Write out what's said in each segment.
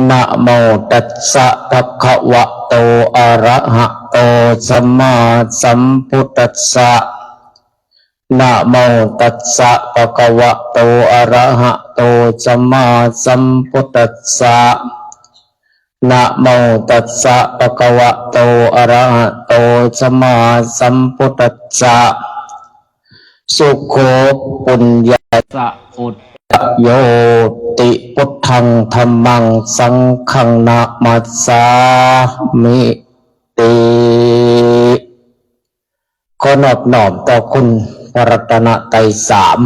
ນະໂມຕັດສະ ພະຄະວະໂຕ ອະຣະຫະໂຕ ສຳມາສຳພຸດທັດສະ ນະໂມຕັດສະ ພະຄະວະໂຕ ອະຣະຫະໂຕ ສຳມາສຳພຸດທັດສະ ນະໂມຕັດສະ ພະຄະວະໂຕ ອະຣະຫະໂຕ ສຳມາສຳພຸດທັດສະ ສຸໂຂ ປຸນຍະ ສະ ໂອ ໂຍ ຕິ ພຸດທັງ ທຳມັງ ສັງຄັງ ນະມັດສາມິຕິ. ຂໍນອບນ້ອມຕໍ່ຄຸນພະລັດຕະນະໄຕສາມ,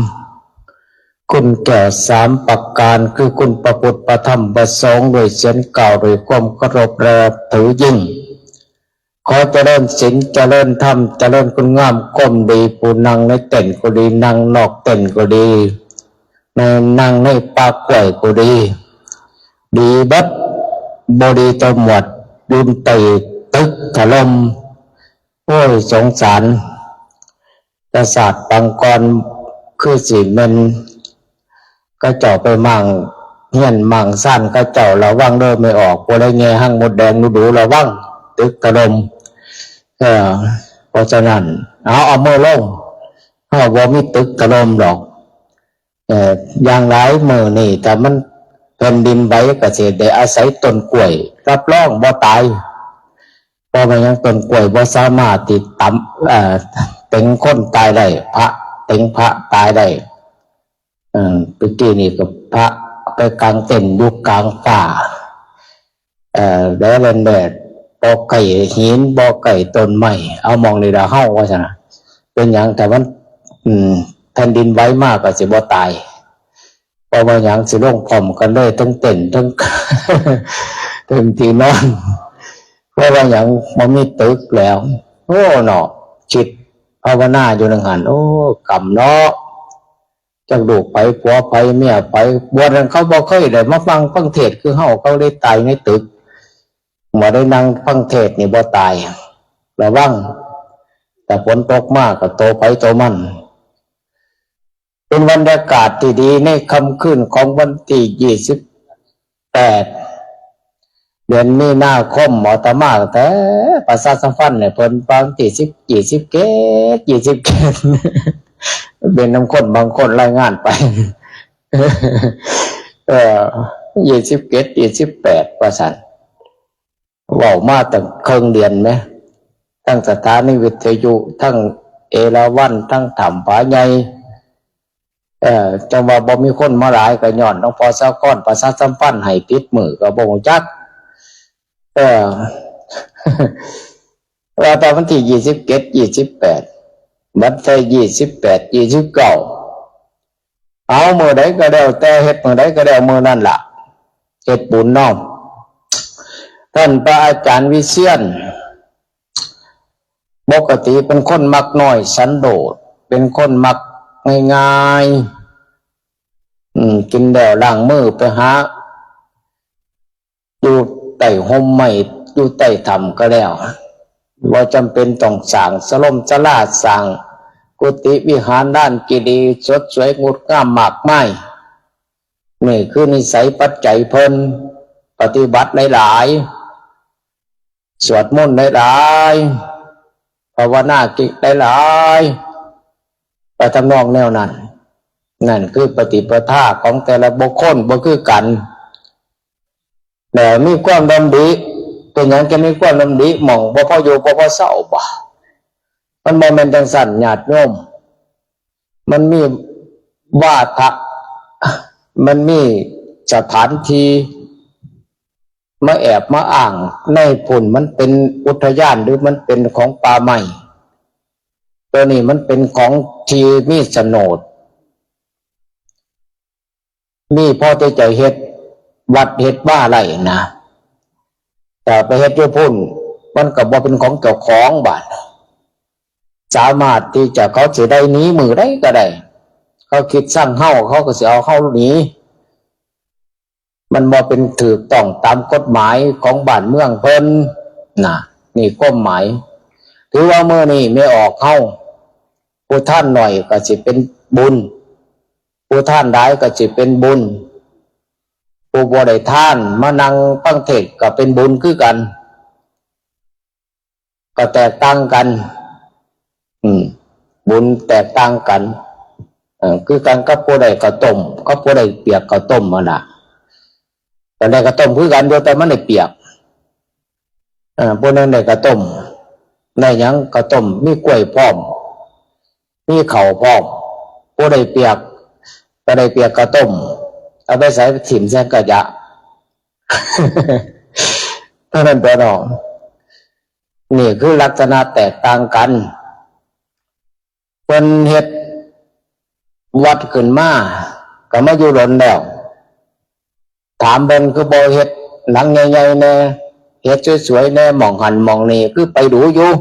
ຄຸນແກ້ວສາມປະການ ຄືຄຸນພະພຸດ ພະທຳ ພະສົງ ດ້ວຍສຽງກ່າວ ດ້ວຍຄວາມເຄົາລົບ ແລະ ນັບຖືຍິ່ງ. ຂໍຈະເລີນສິນ ຈະເລີນທຳ ຈະເລີນຄຸນງາມຄວາມດີ, ຜູ້ນັ່ງໃນເຕັນກໍດີ ນັ່ງນອກເຕັນກໍດີ ໃນ ນັ່ງໃນປ່າກ້ວຍກໍດີ ດີເບິດ, ບໍ່ດີຕົວະໝວດ ຢູ່ໃຕ້ຕຶກຖະຫຼົ່ມ. ໂອ້ຍ ສົງສານ ແຕ່ຊາດປາງກ່ອນ ຄືຊິແມ່ນເຂົາເຈົ້າໄປມ້າງເຮືອນມ້າງຊານເຂົາເຈົ້າ. ລະວັງເດີແມ່ອອກ ຜູ້ໃດແຍ່ຮັງມົດແດງດູໆ ລະວັງ ຕຶກຖະຫຼົ່ມ. ເອີ ເພາະສະນັ້ນ ເອົາ ເອົາມືລົງ, ເຮົາບໍ່ມີຕຶກຖະຫຼົ່ມດອກ. ເອີ ຢ່າງຫຼາຍມື້ນີ້ ຖ້າມັນແຜ່ນດິນໄຫວກໍຊິໄດ້ອາໄສຕົ້ນກ້ວຍ ຮັບຮອງບໍ່ຕາຍ. ເພາະວ່າຫຍັງ? ຕົ້ນກ້ວຍບໍ່ສາມາດທີ່ຕຳ ເອີ ເຕັງຄົນຕາຍໄດ້, ພະເຕັງພະຕາຍໄດ້. ເອີ ເມື່ອກີ້ນີ້ກໍພະໄປກາງເຕັນຢູ່ກາງປ່າ ເອີ ແດດແດດ ບໍ່ໃກ້ຫີນ ບໍ່ໃກ້ຕົ້ນໄມ້ ເອົາ ໝ່ອງນີ້ລະເຮົາ ວ່າຊັ້ນນະ. ເປັນຫຍັງ? ຖ້າມັນ ອືມ ແຜ່ນດິນໄຫວມາກໍຊິບໍ່ຕາຍ. ເພາະວ່າຫຍັງ? ຊິລົງພ້ອມກັນເລີຍ ທັງເຕັນ ທັງ ທັງທີ່ນອນ. ເພາະວ່າຫຍັງ? ບໍ່ມີຕຶກແລ້ວ. ໂອ້ ເນາະ ຄິດພາວະນາຢູ່ນັ້ນຫັ້ນ. ໂອ້ ກຳເນາະ ຈັກລູກໃຜ ຜົວໃຜ ເມຍໃຜ. ບວດນັ້ນເຂົາບໍ່ເຄີຍໄດ້ມາຟັງ ຟັງເທດຄືເຮົາ, ເຂົາເລີຍຕາຍໃນຕຶກ. ບໍ່ໄດ້ນັ່ງຟັງເທດນີ້ບໍ່ຕາຍ. ລະວັງ ຖ້າຝົນຕົກມາກໍໂຕໃຜໂຕມັນ. ເປັນບັນຍາກາດທີ່ດີໃນຄ່ຳຄືນຂອງວັນທີຍີ່ສິບແປດ ເດືອນມີນາຄົມ. ອາດຕະມາແຕ່ປະຊາສຳພັນໃຫ້ເພິ່ນ ວັນທີສິບ ຍີ່ສິບເຈັດ ຍີ່ສິບແປດ ເປັນນຳຄົນບາງຄົນລາຍງານໄປ ເອີ ຍີ່ສິບເຈັດ ຍີ່ສິບແປດ ວ່າຊັ້ນ. ເວົ້າມາຕັ້ງເຄິ່ງເດືອນແມະ ທັງສະຖານີວິທະຍຸ ທັງເອລາວັນ ທັງຖ້ຳຜາໃຫຍ່. ເອີ ຈັ່ງວ່າບໍ່ມີຄົນມາຫຼາຍ ກໍຍ້ອນຫຼວງພໍ່ສາຄອນປະຊາສຳພັນໃຫ້ຜິດມື້ ກໍບໍ່ຮູ້ຈັກ. ເອີ ວ່າແຕ່ວັນທີຍີ່ສິບເຈັດ ຍີ່ສິບແປດ ບັດແຕ່ຍີ່ສິບແປດ ຍີ່ສິບເກົ້າ ເອົາ ມື້ໃດກໍແລ້ວແຕ່ ເຮັດມື້ໃດກໍແລ້ວ ມື້ນັ້ນລະເຮັດບຸນເນາະ. ທ່ານພະອາຈານວິເຊຍນ ປົກກະຕິເປັນຄົນມັກນ້ອຍສັນໂດດ ເປັນຄົນມັກງ່າຍໆ ອືມ ກິນແລ້ວລ້າງມືໄປຫາ ຢູ່ໃຕ້ຮົ່ມໄມ້ ຢູ່ໃຕ້ຖ້ຳກໍແລ້ວ ບໍ່ຈຳເປັນຕ້ອງສ້າງສະຫຼົມສາລາ ສ້າງກຸຕິວິຫານລານເຈດີ ສົດສວຍງົດງາມມາກມາຍ. ນີ້ຄືນິໄສປັດໄຈເພິ່ນ ປະຕິບັດຫຼາຍໆ ສວດມົນຫຼາຍໆ ພາວະນາກິດຫຼາຍໆ ໄປທຳນອງແນວນັ້ນ. ນັ້ນຄືປະຕິປະທາຂອງແຕ່ລະບຸກຄົນບໍ່ຄືກັນ. ແລ້ວມີຄວາມດຳລິ ເປັນຫຍັງຈະມີຄວາມດຳລິ? ໝ່ອງບໍ່ພໍຢູ່ບໍ່ພໍເຊົາບໍ? ມັນບໍ່ແມ່ນຈັ່ງຊັ້ນ ຍາດໂຍມ. ມັນມີວາທະ ມັນມີສະຖານທີ່ ມາແອບມາອ້າງໃນພຸ້ນ ມັນເປັນອຸດທະຍານ ຫຼື ມັນເປັນຂອງປ່າໄມ້. ໂຕນີ້ມັນເປັນຂອງທີ່ມີສະໂໜດ ມີພໍແຕ່ຈະເຮັດວັດເຮັດວາໄດ້ນະ. ແຕ່ໄປເຮັດຢູ່ພຸ້ນ ມັນກໍບໍ່ເປັນຂອງເຈົ້າຂອງບາດ. ສາມາດທີ່ຈະ ເຂົາຊິໄດ້ໜີມື້ໃດກໍໄດ້ ເຂົາຄິດຊັງເຮົາ ເຂົາກໍຊິເອົາເຮົາໜີ. ມັນບໍ່ເປັນຖືກຕ້ອງຕາມກົດໝາຍຂອງບ້ານເມືອງເພິ່ນນະ. ນີ້ຄວາມໝາຍ. ຖືວ່າມື້ນີ້ແມ່ອອກເຮົາ ຜູ້ທານໜ້ອຍກໍຊິເປັນບຸນ ຜູ້ທານຫຼາຍກໍຊິເປັນບຸນ. ຜູ້ບໍ່ໄດ້ທານມານັ່ງຟັງເທດກໍເປັນບຸນຄືກັນ ກໍແຕກຕ່າງກັນ ອືມ ບຸນແຕກຕ່າງກັນ ເອີ ຄືກັນກັບຜູ້ໄດ້ເຂົ້າຕົ້ມ ກັບຜູ້ໄດ້ປຽກເຂົ້າຕົ້ມຫັ້ນນະ ກໍໄດ້ເຂົ້າຕົ້ມຄືກັນຢູ່ ແຕ່ມັນໄດ້ປຽກ ເອີ ຜູ້ໜຶ່ງໄດ້ເຂົ້າຕົ້ມ ໄດ້ຫຍັງ ເຂົ້າຕົ້ມ ມີກ້ວຍພ້ອມ ມີເຂົ້າພ້ອມ ຜູ້ໄດ້ປຽກກໍໄດ້ປຽກເຂົ້າຕົ້ມ ເອົາໄປໃສ່ ຖິ້ມໃສ່ຂະຫຍະ ເທົ່ານັ້ນຕົວະເນາະ. ນີ້ຄືລັກສະນະແຕກຕ່າງກັນ. ເພິ່ນເຮັດວັດຂຶ້ນມາ ກໍມາຢູ່ດົນແລ້ວ ຖາມເພິ່ນຄືບໍ່ເຮັດຫຼັງໃຫຍ່ໆແດ່ ເຮັດສວຍໆແດ່ ໝ່ອງຫັ້ນໝ່ອງນີ້ ຄືໄປດູຢູ່.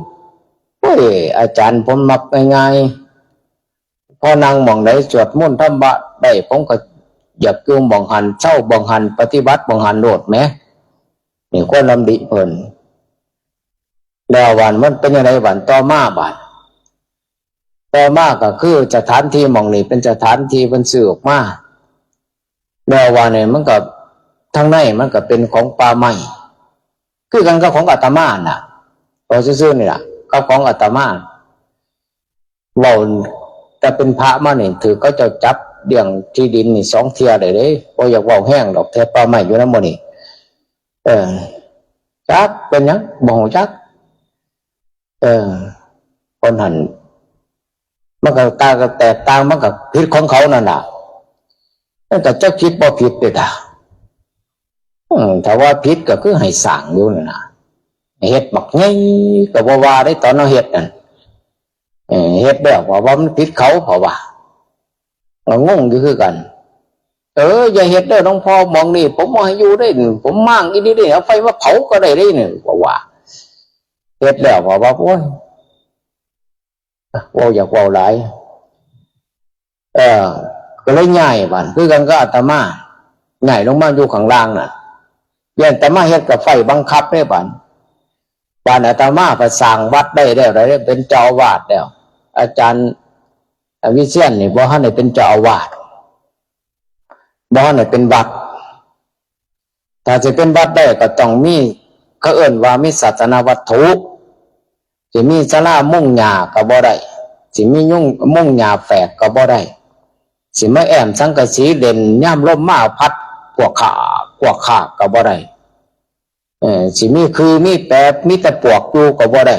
ໂອ້ຍ ອາຈານ ຜົມມັກງ່າຍໆ ພໍນັ່ງໝ່ອງໃດສວດມົນທຳມະໄດ້ ຜົມກໍຢາກຢູ່ໝ່ອງຫັ້ນ ເຊົາໝ່ອງຫັ້ນ ປະຕິບັດໝ່ອງຫັ້ນໂລດແໝ. ນີ້ຄວາມດຳລິເພິ່ນ. ແລ້ວບາດມັນເປັນຈັ່ງໃດບາດ ຕໍ່ມາບາດ ຕໍ່ມາກໍຄືສະຖານທີ່ໝ່ອງນີ້ເປັນສະຖານທີ່ເພິ່ນຊື້ອອກມາ ແລ້ວບາດນີ້ມັນກໍ ທາງໃນມັນກໍເປັນຂອງປ່າໄມ້ ຄືກັນກັບຂອງອາດຕະມານະ ເວົ້າຊື່ໆນີ້ລະ ກັບຂອງອາດຕະມາ ເວົ້າແຕ່ເປັນພະມານີ້ ຖືກເຂົາເຈົ້າຈັບລ້ຽງທີ່ດິນນີ້ສອງເທື່ອແລ້ວເດ້. ບໍ່ຢາກເວົ້າແຮງດອກ ແຖວປ່າໄມ້ຢູ່ນຳໝູ່ນີ້ ເອີ ຈັກເປັນຫຍັງ ບໍ່ຮູ້ຈັກ. ເອີ ຄົນຫັ້ນ ມັນກໍຕ່າງ ກໍແຕກຕ່າງ ມັນກໍຜິດຂອງເຂົານັ້ນລະ ມັນກໍຈັກຜິດບໍ່ຜິດເດ້ດາ. ເອີ ຖ້າວ່າຜິດກໍຄືໃຫ້ສ້າງຢູ່ນັ້ນນະ ເຮັດບັກໃຫຍ່ກໍບໍ່ວ່າເດ້ ຕອນເຮົາເຮັດນັ້ນ ເອີ ເຮັດແລ້ວເຂົາວ່າມັນຜິດເຂົາ ເຂົາວ່າ ກໍງົງຢູ່ຄືກັນ. ເອີ ຢ່າເຮັດເດີຫຼວງພໍ່ ໝ່ອງນີ້ຜົມບໍ່ໃຫ້ຢູ່ເດ້ ຜົມມ້າງອີ່ຫຼີເດ້ ເອົາໄຟມາເຜົາກໍໄດ້ເດ້ນີ້ ເຂົາວ່າ. ເຮັດແລ້ວເຂົາວ່າ ໂອ້ຍ ເວົ້າຢາກເວົ້າຫຼາຍ ເອີ ກໍເລີຍຍ້າຍບາດ ຄືກັນກັບອາດຕະມາ ຍ້າຍລົງມາຢູ່ຂ້າງລ່າງນະ. ແລ້ວອາດຕະມາເຮັດກັບໄຟບັງຄັບເດ້ບາດ ບາດອາດຕະມາກໍສ້າງວັດໄດ້ແລ້ວ ໄດ້ເປັນເຈົ້າອາວາດແລ້ວ. ອາຈານ ອາ ວິຊຽນນີ້ບໍ່ທັນໄດ້ເປັນເຈົ້າອາວາດ ບໍ່ທັນໄດ້ເປັນວັດ. ຖ້າຊິເປັນວັດໄດ້ກໍຕ້ອງມີ ເຂົາເອີ້ນວ່າມີສາສະນະວັດຖຸ. ຊິມີສາລາມຸງຫຍ້າກໍບໍ່ໄດ້ ຊິມີມຸງ ມຸງຫຍ້າແຝກກໍບໍ່ໄດ້ ຊິມາແອ້ມສັງກະສີເຫຼັ້ນ ຍາມລົມມາພັດ ກວກຂາກ ກວກຂາກກໍບໍ່ໄດ້. ເອີ ຊິມີຄືມີແປ ມີແຕ່ປວກຢູ່ກໍບໍ່ໄດ້.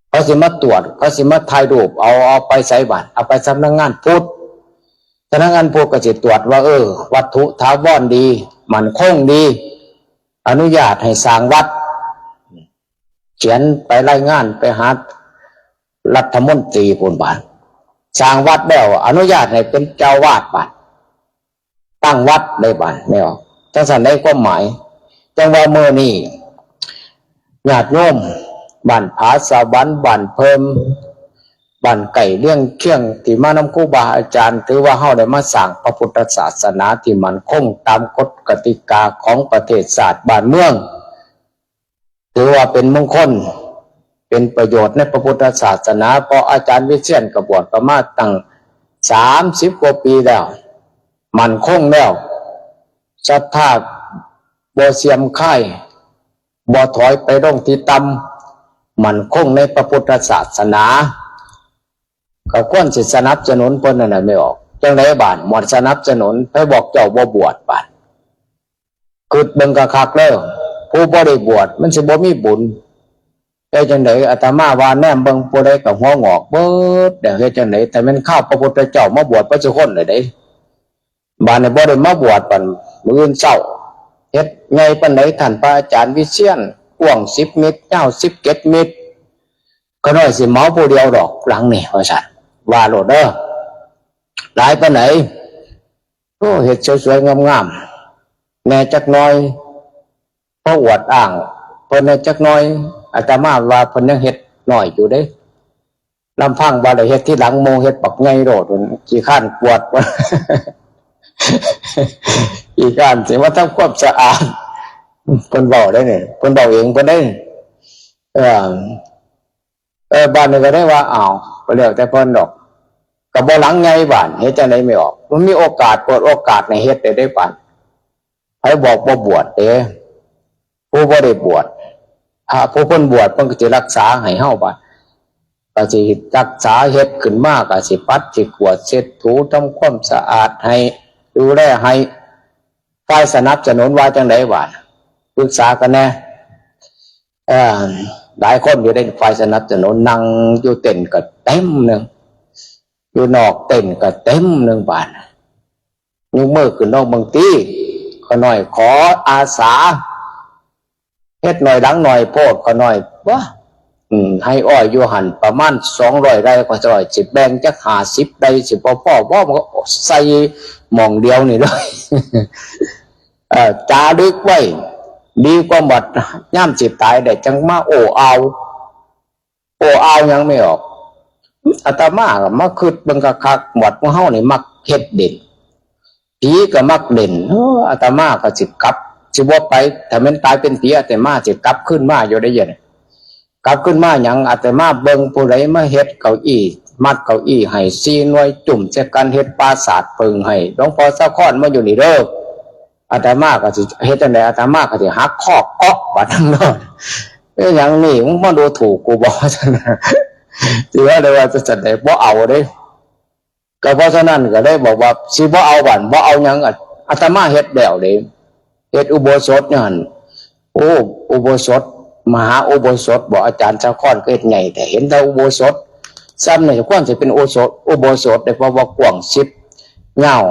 ເຂົາຊິມາຕວດ ເຂົາຊິມາຖ່າຍຮູບເອົາ ເອົາໄປໃສບາດ ເອົາໄປສຳນັກງານພຸດ ສຳນັກງານພຸດກໍຊິຕວດວ່າ ເອີ ວັດຖຸຖາວອນດີ ໝັ້ນຄົງດີ ອະນຸຍາດໃຫ້ສ້າງວັດ ຂຽນໄປລາຍງານໄປຫາລັດຖະມົນຕີພຸ້ນບາດ ສ້າງວັດແລ້ວອະນຸຍາດໃຫ້ເປັນເຈົ້າອາວາດບາດ ຕັ້ງວັດໄດ້ບາດແນວຈັ່ງຊັ້ນໃດ ຄວາມໝາຍ. ຈັ່ງວ່າມື້ນີ້ຍາດໂຍມບ້ານຜາສະຫວັນ ບ້ານເພີ່ມ ບ້ານໃກ້ລຽງຄຽງ ທີ່ມານຳຄູບາອາຈານ ຖືວ່າເຮົາໄດ້ມາສ້າງພະພຸດທະສາສະໜາທີ່ໝັ້ນຄົງຕາມກົດກະຕິກາຂອງປະເທດຊາດບ້ານເມືອງ. ຖືວ່າເປັນມົງຄົນ ເປັນປະໂຫຍດໃນພະພຸດທະສາສະໜາ ເພາະອາຈານວິຊຽນກໍບວດກໍມາຕັ້ງສາມສິບກວ່າປີແລ້ວ ໝັ້ນຄົງແລ້ວ ສັດທາບໍ່ເສື່ອມຄາຍ ບໍ່ຖອຍໄປລົງທີ່ຕ່ຳ ໝັ້ນຄົງໃນພະພຸດທະສາສະໜາ ກໍຄວນຊິສະໜັບສະໜູນເພິ່ນນັ້ນແຫຼະ ແມ່ອອກ. ຈັ່ງໃດບາດ ໝວດສະໜັບສະໜູນ ໃຜບອກເຈົ້າບໍ່ບວດບາດ? ຄິດເບິ່ງຄັກໆເດີ ຜູ້ບໍ່ໄດ້ບວດມັນຊິບໍ່ມີບຸນ. ເຮັດຈັ່ງໃດ ອາດຕະມາວ່າແນມເບິ່ງຜູ້ໃດກໍຫົວງອກເບິດແລ້ວ ເຮັດຈັ່ງໃດ ແຕ່ແມ່ນຄາວພະພຸດທະເຈົ້າມາບວດເບິດສູ່ຄົນແລ້ວເດ້. ບາດນີ້ບໍ່ໄດ້ມາບວດ ບາດມື້ອື່ນເຊົ້າ ເຮັດໃຫຍ່ປານໃດ ທ່ານພະອາຈານວິຊຽນ ກວ້າງສິບເມັດ ຍາວສິບເຈັດເມັດ ຂ້ານ້ອຍຊິເໝົາຜູ້ດຽວດອກຫຼັງນີ້ ວ່າຊັ້ນ ວ່າໂລດເດີ ຫຼາຍປານໃດ. ໂອ້ ເຮັດສວຍໆງາມໆແດ່ຈັກໜ່ອຍ ພໍອວດອ້າງເພິ່ນແດ່ຈັກໜ່ອຍ. ອາດຕະມາວ່າເພິ່ນຍັງເຮັດນ້ອຍຢູ່ເດ້ ລຳພັງວ່າໄດ້ເຮັດທີຫຼັງໝູ່ ເຮັດບັກໃຫຍ່ໂລດ ຂີ້ຄ້ານກວດ ຂີ້ຄ້ານຊິມາທຳຄວາມສະອາດ. ເພິ່ນເວົ້າໄດ້ນີ້ ເພິ່ນເວົ້າເອງເພິ່ນໄດ້. ເອີ ເອີ ບາດນີ້ກໍໄດ້ວ່າ ອ້າວ ກໍແລ້ວແຕ່ເພິ່ນດອກ ກໍບໍ່ຫຼັງໃຫຍ່ບາດ ເຮັດຈັ່ງໃດແມ່ອອກ ມັນມີໂອກາດ ເປີດໂອກາດໃຫ້ເຮັດໄດ້ເດ້ບາດ. ໃຜບອກບໍ່ບວດເດ້? ຜູ້ບໍ່ໄດ້ບວດ ພະຜູ້ເພິ່ນບວດເພິ່ນກໍຊິຮັກສາໃຫ້ເຮົາ ບາດກໍຊິຮັກສາ ເຮັດຂຶ້ນມາກໍຊິປັດ ຊິກວດເຊັດຖູ ທຳຄວາມສະອາດໃຫ້ ດູແລໃຫ້. ຝ່າຍສະໜັບສະໜູນວ່າຈັ່ງໃດບາດ? ປຶກສາກັນແດ່. ເອີ ຫຼາຍຄົນຢູ່ໃນຝ່າຍສະໜັບສະໜູນ ນັ່ງຢູ່ເຕັນກໍເຕັມໜຶ່ງ ຢູ່ນອກເຕັນກໍເຕັມໜຶ່ງ ບາດ ຍົກມືຂຶ້ນ ນ້ອງເບິ່ງຕິ ຂ້ານ້ອຍຂໍອາສາ ເຮັດໜ້ອຍຫຼັງໜ້ອຍໂພດ ຂ້ານ້ອຍ ວະ ອືມ ໄຮ່ອ້ອຍຢູ່ຫັ້ນປະມານສອງຮ້ອຍໄຮ່ ຂ້ານ້ອຍຊິແບ່ງຈັກຫ້າສິບໄຮ່ ຊິບໍ່ພໍບໍ່ ມັນກໍໃສ່ໝ່ອງດຽວນີ້ເລີຍ ເອີ ຈາລຶກໄວ້ ດີກວ່າບັດຍາມຊິຕາຍແລ້ວຈັ່ງມາໂອ້ອາວ. ໂອ້ ອາວຫຍັງແມ່ອອກ? ອາດຕະມາກໍມາຄິດເບິ່ງຄັກໆ ວັດຂອງເຮົານີ້ມັກເຮັດເດັ່ນ ຜີກໍມັກເດັ່ນ. ເອີ ອາດຕະມາກໍຊິກັບ ຊິບໍ່ໄປ ຖ້າແມ່ນຕາຍເປັນຜີ ອາດຕະມາຊິກັບຄືນມາຢູ່ໄດ໋. ກັບຄືນມາຫຍັງ? ອາດຕະມາເບິ່ງຜູ້ໃດມາເຮັດເກົ້າອີ່ ມັດເກົ້າອີ່ໃຫ້ສີ່ໜ່ວຍ ຈຸ້ມໃສ່ກັນ ເຮັດປາສາດເພິ່ງໃຫ້ ຫຼວງພໍ່ສາຄອນມາຢູ່ນີ້ເດີ້. ອາດຕະມາກໍຊິເຮັດຈັ່ງໃດ? ອາດຕະມາກໍຊິຫັກຄໍເກາະບາດນັ້ນໂລດ. ເອີ ຫຍັງນີ້ ມຶງມາດູຖູກກູບໍ? ຊິວ່າໄດ້ວ່າຈັ່ງຊັ້ນໃດ ບໍ່ເອົາເດ້. ກໍເພາະສະນັ້ນກໍເລີຍບອກວ່າ ຊິບໍ່ເອົາ ບາດບໍ່ເອົາຫຍັງ ອາດຕະມາເຮັດແລ້ວເດ້ ເຮັດອຸໂບສົດຢູ່ຫັ້ນ. ໂອ້ ອຸໂບສົດ ມະຫາອຸໂບສົດບໍ? ອາຈານສາຄອນກໍເຮັດໃຫຍ່ແທ້ ເຫັນແຕ່ອຸໂບສົດ ຊ່ຳນີ້ຄວນຊິເປັນອຸໂບສົດ ອຸໂບສົດເດ້ ເພາະວ່າກວ້າງສິບ ຍາວ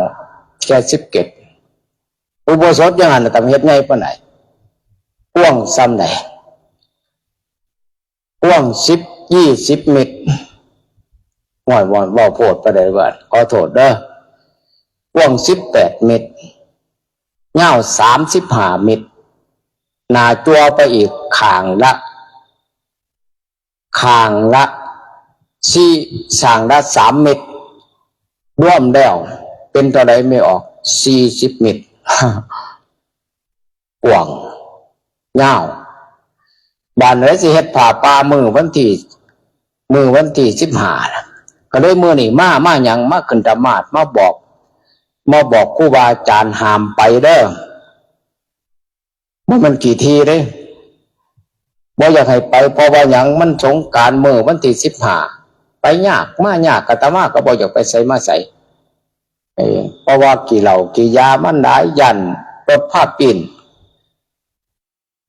ແຄ່ສິບເຈັດ. ອຸໂບສົດຢູ່ຫັ້ນນະ ຕ້ອງເຮັດໃຫຍ່ປານໃດ? ກວ້າງຊ່ຳໃດ? ກວ້າງສິບ ຊາວເມດ. ໂອ້ຍ ເວົ້າ ເວົ້າໂພດປານໃດວະ? ຂໍໂທດເດີ້. ກວ້າງສິບແປດເມດ ຍາວສາມສິບຫ້າເມດ ໜ້າຈົວໄປອີກຂ້າງລະ ຂ້າງລະສີ່ ຂ້າງລະສາມເມັດ ລວມແລ້ວເປັນເທົ່າໃດແມ່ອອກ? ສີ່ສິບເມັດ ກວ້າງ ຍາວ. ບາດໃດຊິເຮັດຜ້າປ່າມື້ວັນທີ ມື້ວັນທີສິບຫ້າ ກໍເລີຍມື້ນີ້ມາ ມາຫຍັງ? ມາຂຶ້ນຕະໝາດ ມາບອກ ມາບອກຄູບາອາຈານຫ້າມໄປເດີ້. ບໍ່ແມ່ນຂີ້ຖີ່ເດ້ ບໍ່ຢາກໃຫ້ໄປ. ເພາະວ່າຫຍັງ? ມັນສົງການມື້ວັນທີສິບຫ້າ ໄປຍາກມາຍາກ ອາດຕະມາກໍບໍ່ຢາກໄປໃສມາໃສ ເອີ ເພາະວ່າຂີ້ເຫຼົ້າຂີ້ຢາມັນຫຼາຍ ຢ້ານລົດພາປີ້ນ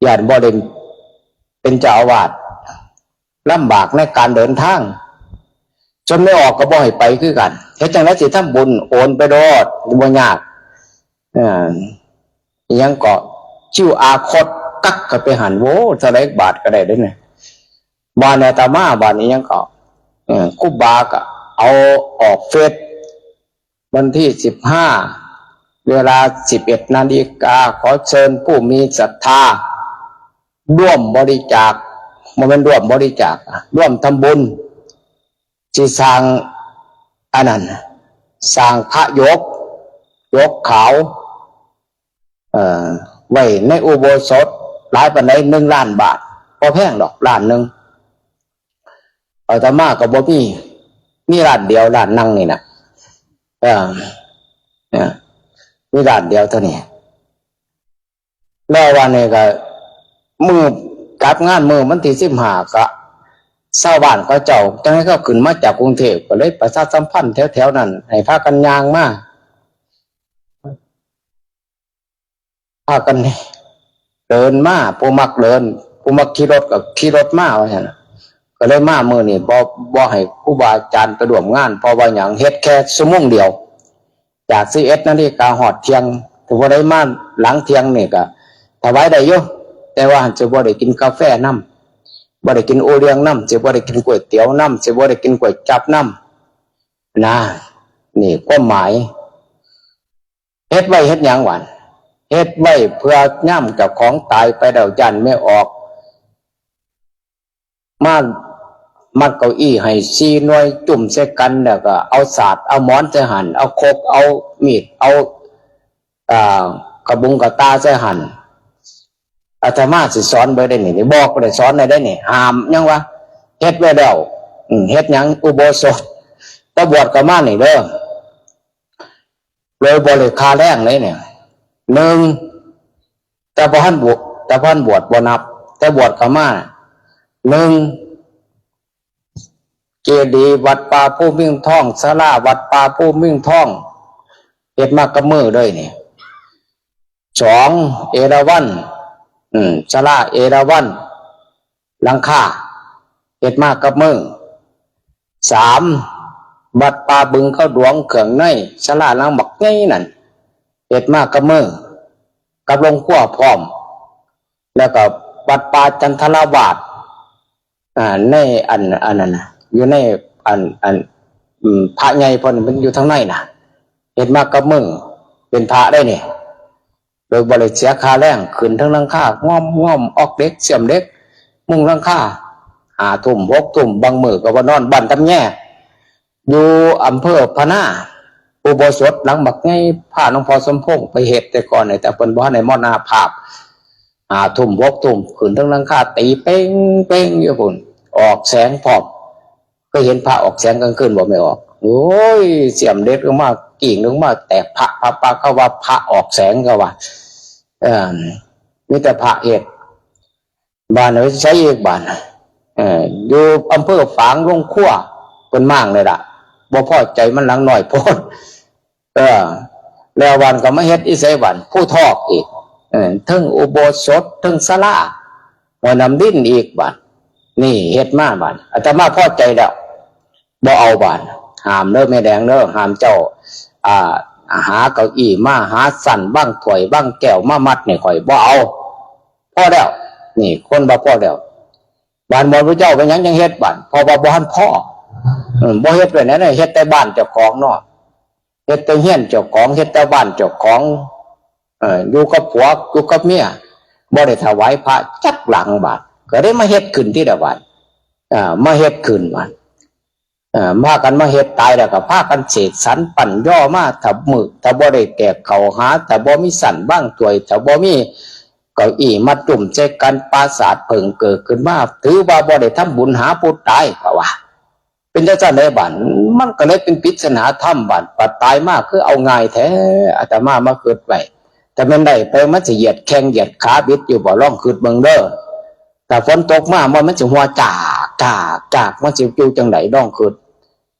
ຢ້ານບໍ່ໄດ້ເປັນເຈົ້າອາວາດ ລຳບາກໃນການເດີນທາງ. ສ່ວນແມ່ອອກກໍບໍ່ໃຫ້ໄປຄືກັນ. ເຮັດຈັ່ງໃດຊິທຳບຸນ? ໂອນໄປໂລດ ບໍ່ຍາກ. ເອີ ອີຫຍັງເກາະ ຄິວອາໂຄດ ກັກເຂົ້າໄປຫັ້ນ ໂອ້ ເທົ່າໃດບາດກໍໄດ້ເດ້ນີ້. ບາດນີ້ອາດຕະມາ ບາດນີ້ຫຍັງເກາະ ເອີ ຄູບາກໍເອົາອອກເຟສ ວັນທີສິບຫ້າ ເວລາສິບເອັດນາລິກາ ຂໍເຊີນຜູ້ມີສັດທາ ຮ່ວມບໍລິຈາກ ບໍ່ແມ່ນຮ່ວມບໍລິຈາກ ຮ່ວມທຳບຸນ ຊິສ້າງອັນນັ້ນ ສ້າງພະຢົກ ຢົກຂາວ ເອີ ໄວ້ໃນອຸໂບສົດ. ຫຼາຍປານໃດ? ໜຶ່ງລ້ານບາດ. ບໍ່ແພງດອກ ລ້ານໜຶ່ງ. ອາດຕະມາກໍບໍ່ມີ ມີລ້ານດຽວ ລ້ານນັ່ງນີ້ນະ ເອີ ເອີ ມີລ້ານດຽວເທົ່ານີ້. ແລ້ວວັນນີ້ກໍມື້ຈັດງານ ມື້ວັນທີສິບຫ້າ ກໍຊາວບ້ານເຂົາເຈົ້າ ຈັ່ງໃດເຂົາຂຶ້ນມາຈາກກຸງເທບ ກໍເລີຍປະຊາສຳພັນແຖວໆນັ້ນ ໃຫ້ພາກັນຍ່າງມາ ພາກັນເດີນມາ. ຜູ້ມັກເດີນ ຜູ້ມັກຂີ່ລົດກໍຂີ່ລົດມາ ວ່າຊັ້ນ. ກໍເລີຍມາມື້ນີ້ ບໍ່ ບໍ່ໃຫ້ຄູບາອາຈານໄປຮ່ວມງານ. ເພາະວ່າຫຍັງ? ເຮັດແຄ່ຊົ່ວໂມງດຽວ ຈາກສິບເອັດນາລິກາຮອດທ່ຽງ. ຖ້າຜູ້ໃດມາຫຼັງທ່ຽງນີ້ກໍຖວາຍໄດ້ຢູ່ ແຕ່ວ່າຈະບໍ່ໄດ້ກິນກາແຟນຳ ບໍ່ໄດ້ກິນໂອລ້ຽງນຳ ຈະບໍ່ໄດ້ກິນກ໋ວຍຕຽວນຳ ຈະບໍ່ໄດ້ກິນກ໋ວຍຈັບນຳນະ. ນີ້ຄວາມໝາຍ. ເຮັດໄວ້ເຮັດຫຍັງຫວາ? ເຮັດໄວ້ເພື່ອຍາມເຈົ້າຂອງຕາຍໄປແລ້ວ ຢ້ານແມ່ອອກມາມັດເກົ້າอี้ໃຫ້ສີ່ໜ່ວຍ ຈຸ້ມໃສ່ກັນ ແລ້ວກໍເອົາສາດເອົາໝອນໃສ່ຫັ້ນ ເອົາຄົກເອົາມີດເອົາ ອ່າ ກະບຸງກະຕ່າໃສ່ຫັ້ນ. ອາດຕະມາຊິສອນເບິດໄດ໋ນີ້ ບອກໄດ້ ສອນໄດ້ໄດ໋ນີ້ ຫ້າມຫຍັງວະ? ເຮັດໄວ້ແລ້ວ. ອືມ ເຮັດຫຍັງ? ອຸໂບສົດ ຕາບວດກໍມານີ້ເດີ້ ໂດຍບໍ່ໄດ້ຄ່າແຮງເດ້ນີ້. ໜຶ່ງ ແຕ່ບໍ່ທັນບວດ ແຕ່ບໍ່ທັນບວດບໍ່ນັບ ແຕ່ບວດເຂົ້າມາ ໜຶ່ງ ເຈດີย์ວັດປ່າພູມິງທອງ ສາລາວັດປ່າພູມິງທອງ ເຮັດມາກັບມືເລີຍນີ້. ສອງ ເອລາວັນ ອືມ ສາລາເອລາວັນ ຫຼັງຄາເຮັດມາກັບມື. ສາມ ວັດປ່າບຶງເຂົາຫຼວງເຄື່ອງໃນ ສາລາຫຼັງບັກໃຫຍ່ນັ້ນ ເຮັດມາກັບມື ກັບໂຮງຄົວພ້ອມ. ແລ້ວກໍວັດປ່າຈັນທະລາວາດ ອ່າ ໃນອັນ ອັນນັ້ນນະ ຢູ່ໃນອັນ ອັນ ອືມ ພະໃຫຍ່ເພິ່ນ ເພິ່ນຢູ່ທາງໃນນະ ເຮັດມາກັບມື ເປັນພະໄດ໋ນີ້ ໂດຍບໍ່ໄດ້ເສຍຄ່າແຮງ ຂຶ້ນເທິງຫຼັງຄາ ງອມໆ ອອກເຫຼັກ ເຊື່ອມເຫຼັກ ມຸງຫຼັງຄາ ຫ້າທຸ່ມ ຫົກທຸ່ມ ບາງມື້ກໍບໍ່ນອນ ບ້ານຕຳແຍ ຢູ່ອຳເພີພະນາ ອຸໂບສົດຫຼັງບັກໃຫຍ່ ພາຫຼວງພໍ່ສົມພົງໄປເຮັດແຕ່ກ່ອນນີ້ ແຕ່ເພິ່ນບໍ່ທັນໄດ້ມໍລະນະພາບ ຫ້າທຸ່ມ ຫົກທຸ່ມ ຂຶ້ນເທິງຫຼັງຄາ ຕີເປັງໆ ຢູ່ພຸ້ນ ອອກແສງພ້ອມ. ເຄີຍເຫັນພະອອກແສງກາງຄືນບໍ່ ແມ່ອອກ? ໂອ້ຍ ສຽມເຫຼັກລົງມາ ກີ້ງລົງມາແຕກ ພະ ພະ ພະ ເຂົາວ່າພະອອກແສງ ເຂົາວ່າ ເອີ ມີແຕ່ພະເຮັດ. ບາດນີ້ໄປໃສອີກບາດ? ເອີ ຢູ່ອຳເພີຝາງ ໂຮງຄົວເພິ່ນມ້າງເລີຍລະ ບໍ່ພໍໃຈ ມັນຫຼັງນ້ອຍໂພດ. ເອີ ແລ້ວບາດກໍມາເຮັດຢູ່ໃສບາດ? ພູທອກອີກ ເອີ ເທິງອຸໂບສົດ ເທິງສາລາ ຫ້ວຍນ້ຳລິນອີກບາດ. ນີ້ເຮັດມາບາດ ອາດຕະມາພໍໃຈແລ້ວ ບໍ່ເອົາບາດ. ຫ້າມເດີແມ່ແດງເດີ ຫ້າມເຈົ້າ ອ່າ ຫາເກົ້າอี้ມາ ຫາຊັ້ນວາງຖ້ວຍວາງແກ້ວມາມັດໃຫ້ຂ້ອຍ ບໍ່ເອົາ ພໍແລ້ວ. ນີ້ຄົນວ່າພໍແລ້ວ. ບາດໝົດ ພະເຈົ້າເປັນຫຍັງຈັ່ງເຮັດບາດ? ເພາະວ່າບໍ່ທັນພໍ ເອີ ບໍ່ເຮັດໄວ້ແນວໃດ ເຮັດແຕ່ບ້ານເຈົ້າຂອງເນາະ ເຮັດແຕ່ເຮືອນເຈົ້າຂອງ ເຮັດແຕ່ບ້ານເຈົ້າຂອງ ເອີ ຢູ່ກັບຜົວ ຢູ່ກັບເມຍ ບໍ່ໄດ້ຖວາຍພະຈັກຫຼັງບາດ ກໍໄດ້ມາເຮັດຂຶ້ນທີລະບາດ ເອີ ມາເຮັດຂຶ້ນບາດ ເອີ ພາກັນມາເຮັດ ຕາຍແລ້ວກໍພາກັນເສກສັນປັ້ນຍໍມາ ຖ້າມື້ ຖ້າບໍ່ໄດ້ແກກເຂົ້າຫາ ຖ້າບໍ່ມີຊັ້ນວາງຖ້ວຍ ຖ້າບໍ່ມີເກົ້າอี้ມາຈຸ້ມໃສ່ກັນ ປາສາດເພິ່ງເກີດຂຶ້ນມາ ຖືວ່າບໍ່ໄດ້ທຳບຸນຫາຜູ້ຕາຍ ເຂົາວ່າ. ເປັນຈັ່ງຊັ້ນໃດບາດ ມັນກໍເລີຍເປັນປິດສະໜາທຳບາດ ບັດຕາຍມາຄືເອົາງ່າຍແທ້ ອາດຕະມາມາຄິດໄວ້ ຖ້າແມ່ນໄດ້ໄປ ມັນຊິຢຽດແຂ້ງຢຽດຂາບິດຢູ່ບໍ່? ລອງຄິດເບິ່ງເດີ ຖ້າຝົນຕົກມາ ມັນ ມັນຊິຫົວຈາກ ຈາກ ຈາກ ມັນຊິຢູ່ຈັ່ງໃດ? ລອງຄິດ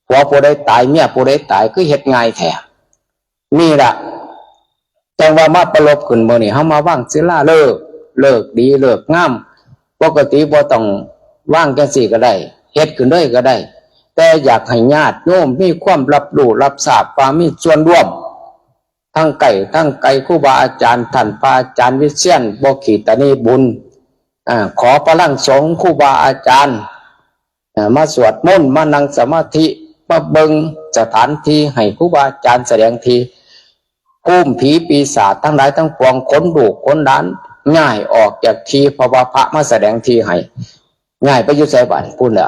ຜົວຜູ້ໃດຕາຍ ເມຍຜູ້ໃດຕາຍ ຄືເຮັດງ່າຍແທ້? ນີ້ລະ ຈັ່ງວ່າມາປະລົບຂຶ້ນມື້ນີ້ ເຮົາມາວາງສິລາເລີກ ເລີກດີເລີກງາມ ປົກກະຕິບໍ່ຕ້ອງວາງຈັ່ງຊີ້ກໍໄດ້ ເຮັດຂຶ້ນເລີຍກໍໄດ້ ແຕ່ຢາກໃຫ້ຍາດໂຍມມີຄວາມຮັບຮູ້ຮັບຊາບວ່າມີສ່ວນຮ່ວມ ທັງໃກ້ທັງໄກ ຄູບາອາຈານ ທ່ານພະອາຈານວິເຊຍນ ບໍ່ຂີ້ຕະໜີບຸນ ອາ ຂໍພະລັງສົງ ຄູບາອາຈານ ເອີ ມາສວດມົນ ມານັ່ງສະມາທິ ມາເບິ່ງສະຖານທີ່ ໃຫ້ຄູບາອາຈານສະແດງທີ່ ພູມຜີປີສາດທັງຫຼາຍທັງປວງ ຂົນລູກຂົນຫຼານ ຍ້າຍອອກຈາກທີ່ ເພາະວ່າພະມາສະແດງທີ່ໃຫ້. ຍ້າຍໄປຢູ່ໃສບາດ? ພຸ້ນແຫຼະ